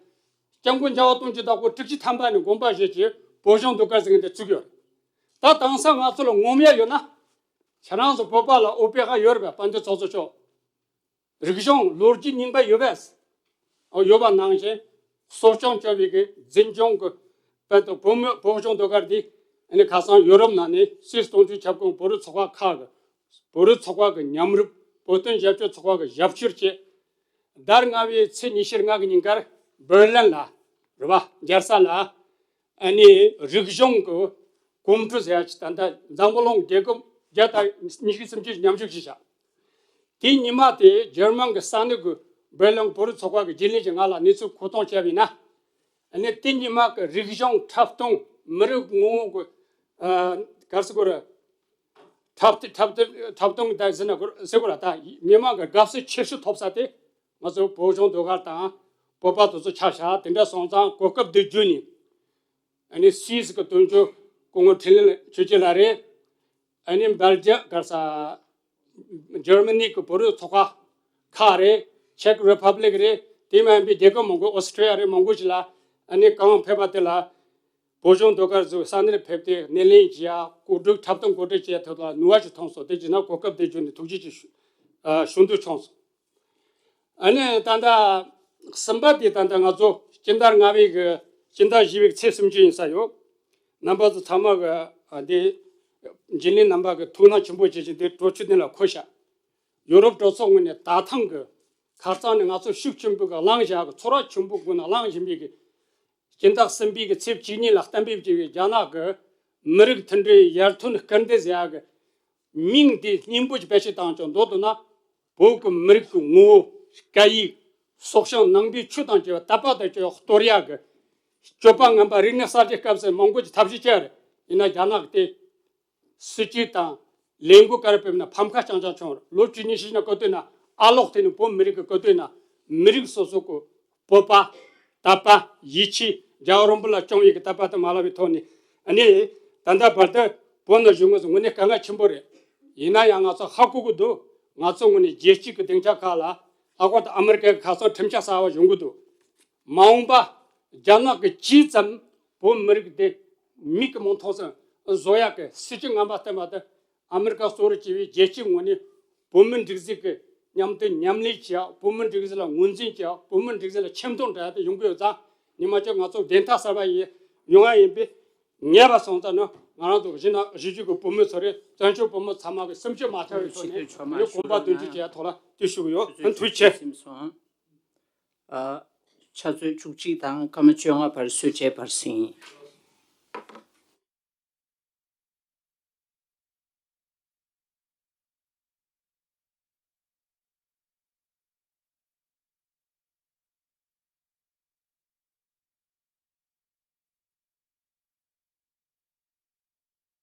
སྐྱབས་མགོན་རྒྱལ་བ་དོན་གྱི་བདག་པོ་དྲུག་ཅུ་ཐམ་པ་ནས་དགོངས་པ་བཞེས་ཀྱིས་བོད་གཞུང་ཟློས་གར་ཟེར་མཁན་དེ་བཙུགས་ཡོད། ད་དེང་སང་ང་ཚོ་ལ་ངོམ་ཡ་ཡོད་ན། ཁྱེད་རང་ཚོ་བོད་པ་ལ་འོས་པའི་ཧ་ཡོད་རེད་པས། དཔལ་ལྡན་ཚོགས་གཙོ་མཆོག་རིག་གཞུང་ལོ་རྒྱུས་རྙིང་པ་ཡོད་པས། ཨོ་ཡོད་པ་ནང་བཞིན་གསོ་སྐྱོང་བྱ་བའི་གི་འཛིན་སྐྱོང་གི་དཔལ་དུ་བོད་མི་བོད་གཞུང་ཟློས་གར་འདི་ཨ་ནི་ཁ་སང་ཡོ་རོབ་ནང་ནས་སུད་སི་དོན་གཅོད་ཁྱབ་ཁོངས་བོད་རིགས་ཚོགས་པ་ཁག་གི་བོད་རིགས་ཚོགས་པ་གི་མཉམ་རུབ་བོད་དོན་ཞབས་ཞུ་ཚོགས་པ་གི་ཞབས་ཞུར་བཅས་ཟླ་ལྔ་པའི་ཚེས་ཉི་ཤུ་ལྔ་གི་ཉིན་ཀར་བྷར་ལིན་ལ་རེད་པ། རྒྱལ་ས་ལ་ཨ་ནི་རིག་གཞུང་གི་གོམ་བགྲོད་ཟེར་ཡ་ཅིག་ད་ལྟ་འཛམ་བུ་གླིང་རྒྱལ་ཁབ་བརྒྱ་དང་ཉི་ཤུ་རྩ་གཅིག་མཉམ་ཞུགས་བྱས་ཤག་དེ་ཉི་མ་དེ་འཇར་མན་གྱི་ས་གནས་ཀྱི་བྷར་ལིན་བོད་རིགས་ཚོགས་པ་གི་རྒྱུན་ལས་ཀྱིས་ང་ལ་གནས་ཚུལ་མཁོ་གཏོང་བྱས་པ་ཡིན་ན། ཨ་ནི་དེ་ཉི་མ་གི་རིག་གཞུང་འཁྲབ་སྟོན་མི་རིགས་ངོ་བོ་གི་ཨ་ག་རེ་ཟེར་དགོས་རེད། འཁྲབ་སྟོན་འཁྲབ་སྟོན་འཁྲབ་སྟོན་དང་ཟེར་ན་དགོས་ཟེར་དགོས་རེད། ད་མི་མང་གི་དགའ་བསུ་ཆེ་ཤོས་ཐོབ་ས་དེ་ང་ཚོ་བོད་གཞུང་ཟློས་གར་དང་བོད་པ་དེ་ཚོ་ཆགས་ཤག་དེ་འདྲ་སོང་ཙང་གོ་སྐབས་འདི་བརྒྱུད་ནས་ཨ་ནི་སུད་སི་གི་དོན་གཅོད་སྐུ་ངོ་འཕྲིན་ལས་ཆོས་སྐྱིད་ལགས་རེད། ཨ་ནི་སྦེལ་ཇམ་ག་རེ་ཟེར། འཇར་མ་ནི་གི་བོད་རིགས་ཚོགས་པ་ཁག་རེད། ཆེག་རི་པབ་ལིག་རེད། དེ་མིན་པའི་རྒྱལ་ཁབ་མང་པོ་ཨོ་སི་ཁྲི་ལི་ཡ་རེད། མང་པོ་ཞིག་ལ་ཨ་ནི་གང་ཕེབས་པ་དེ་ལ་བོད་གཞུང་ཟློས་གར་ཚོ་ས་གནས་ཕེབས་ཏེ་སྣེ་ལེན་བྱེད་ཡ་གོ་སྒྲིག་འཁྲབ་སྟོན་གོ་སྒྲིག་བྱེད་ཡ་ཐོག་ལ་ནུས་པ་ཞིག་ཐོན་སོང་། དེ་བྱས་ན་གོ་སྐབས་དེ་བརྒྱུད་ནས་ཐུགས་རྗེ་ཆེ་ཞུ་ཨ་ཞུ་འདོད་བྱུང་སོང་། ཨ་ནི་ད་ལྟ་གསུམ་པ་དེ་ད་ལྟ་ང་ཚོ་སྤྱི་ཟླ་ལྔ་པའི་གི་སྤྱི་ཟླ་བཞི་པའི་ཚེས་སུམ་ཅུ་ཡིན་ས་ཡོད། རྣམ་པ་ཚོ་ཚང་མ་གི་ཨ་འདི་འཇིགས་མེད་རྣམ་པ་གི་ཐུགས་སྣང་ཆེན་པོ་བྱེད་ཀྱི་འདི་གྲོས་ཆོད་གཏན་ལ་འཁོད་ཤག་ཡོ་རོབ་གྲོས་ཚོགས་ངོས་ནས་ད་ཐེངས་གི་ཁ་སང་ནས་ང་ཚོ་ཤུགས་ཆེན་པོས་གི་གླེང་བཞག་གི་ཚོར་བ་ཆེན་པོའི་སྒོ་ནས་གླེང་བཞིན་པའི་གི་སྤྱི་ཟླ་གསུམ་པའི་གི་ཚེས་བཅུ་གཉིས་ལ་གཏན་འབེབས་བྱས་པའི་རྒྱ་ནག་གི་མི་རིགས་མཐུན་སྒྲིལ་ཡར་ཐོན་སྐུལ་འདེད་ཟེར་ཡག་གི་མིང་འདི་སྙན་པོ་ཞིག་བེད་སྤྱོད་བཏང་ཀྱང་མདོར་བསྡུ་ན། བོད་ཀྱི་མི་རིགས་ཀྱི་ངོ་བོ། སྐད་ཡིག་སྲོག་ཤིང་ནང་པའི་ཆོས་དང་བཅས་པ་དད་པ་དང་བཅས་པ་གཏོར་ཡག་གི་སྤྱོད་པ་ངན་པ་རིག་གནས་གསར་བརྗེའི་སྐབས་སུ་མང་པོ་ཞིག་ཐབས་ཤེས་བྱས་རེད། ཡིན་ན་རྒྱ་ནག་གི་དེ་སྲིད་ཇུས་དང་ལས་འགུལ་ག་རེ་སྤེལ་ན་ཕམ་ཁ་རྐྱང་རྐྱང་བྱུང་རེད། ལོ་བཅུ་གཉིས་ཤིག་ནས་བཀོད་དོན་ན་ཨ་ལོག་དེ་ནི་བོད་མི་རིགས་ཀྱི་བཀོད་དོན་ན་མི་རིགས་སོ་སོ་གི་བོད་པ། དད་པ། ཡིད་ཆེས། རྒྱལ་བ་རིན་པོ་ཆེ་ལ་བཅངས་ཡོད་ཀྱི་དད་པ་དང་མ་ལབ་པའི་ཐོག་ནས་ཨ་ནི་ད་ལྟ་བར་དུ་བོད་ནང་བཞུགས་མཁན་ཚོ་དངོས་གནས་དཀའ་ངལ་ཆེན་པོ་རེད། ཡིན་ན་ཡང་ང་ཚོ་ཧ་གོ་གི་འདུག་ང་ཚོ་དངོས་གནས་རྒྱལ་སྤྱི་གི་སྡིངས་ཆ་ཁག་ལ་ལྷག་པར་དུ་ཨ་མི་རི་ཀའི་ཁ་སང་ཁྲིམས་ཆད་གསར་པ་བྱུང་གི་འདུག་མ་འོངས་པ་རྒྱ་ནག་གིས་ཇི་ཙམ་བོད་མི་རིགས་དེ་མིག་གིས་མ་མཐོང་ཙམ་བཟོ་ཡག་གི་སྲིད་ཇུས་ངན་པ་བསྟན་པ་དེ། ཨ་མི་རི་ཀ་གཙོ་བོར་གྱུར་པའི་རྒྱལ་སྤྱིའི་ངོས་ནས་བོད་མིའི་སྒྲིག་འཛུགས་ཀྱི་མཉམ་དུ་མཉམ་ལས་བྱེད་ཡག་བོད་མིའི་སྒྲིག་འཛུགས་ལ་ངོས་འཛིན་བྱེད་ཡག་བོད་མིའི་སྒྲིག་འཛུགས་ལ་ཆེ་མཐོང་སྤྲད་ཡག་དེ་ཡོང་གི་ཡོད་ཙང་། ཉི་མ་གཅིག་ང་ཚོ་བདེན་མཐའ་གསལ་བ་ཡིན་ཡོང་ཡ་ཡིན་པས། ངེས་པ་སོང་ཙང་ནི་ང་རང་ཚོ་གཞིས་ནང་གཞིས་བྱེས་ཀྱི་བོད་མི་ཚོ་རེད། བཙན་བྱོལ་བོད་མི་ཚང་མ་གི་སེམས་ཤུགས་མ་ཆག་པའི་ཐོག་ནས་ངས་གོམ་པ་མདུན་སྐྱོད་བྱེད་ཡ་ཐོག་ལ་དེ་ཞུ་གི་ཡོད། ཐུགས་རྗེ་ཆེ། ཨ། ཕྱག་ཚོད་བཅུ་གཅིག་དང་སྐར་མ་བཅོ་ལྔ་བར་གསོལ་ཇའི་བར་ཟིན།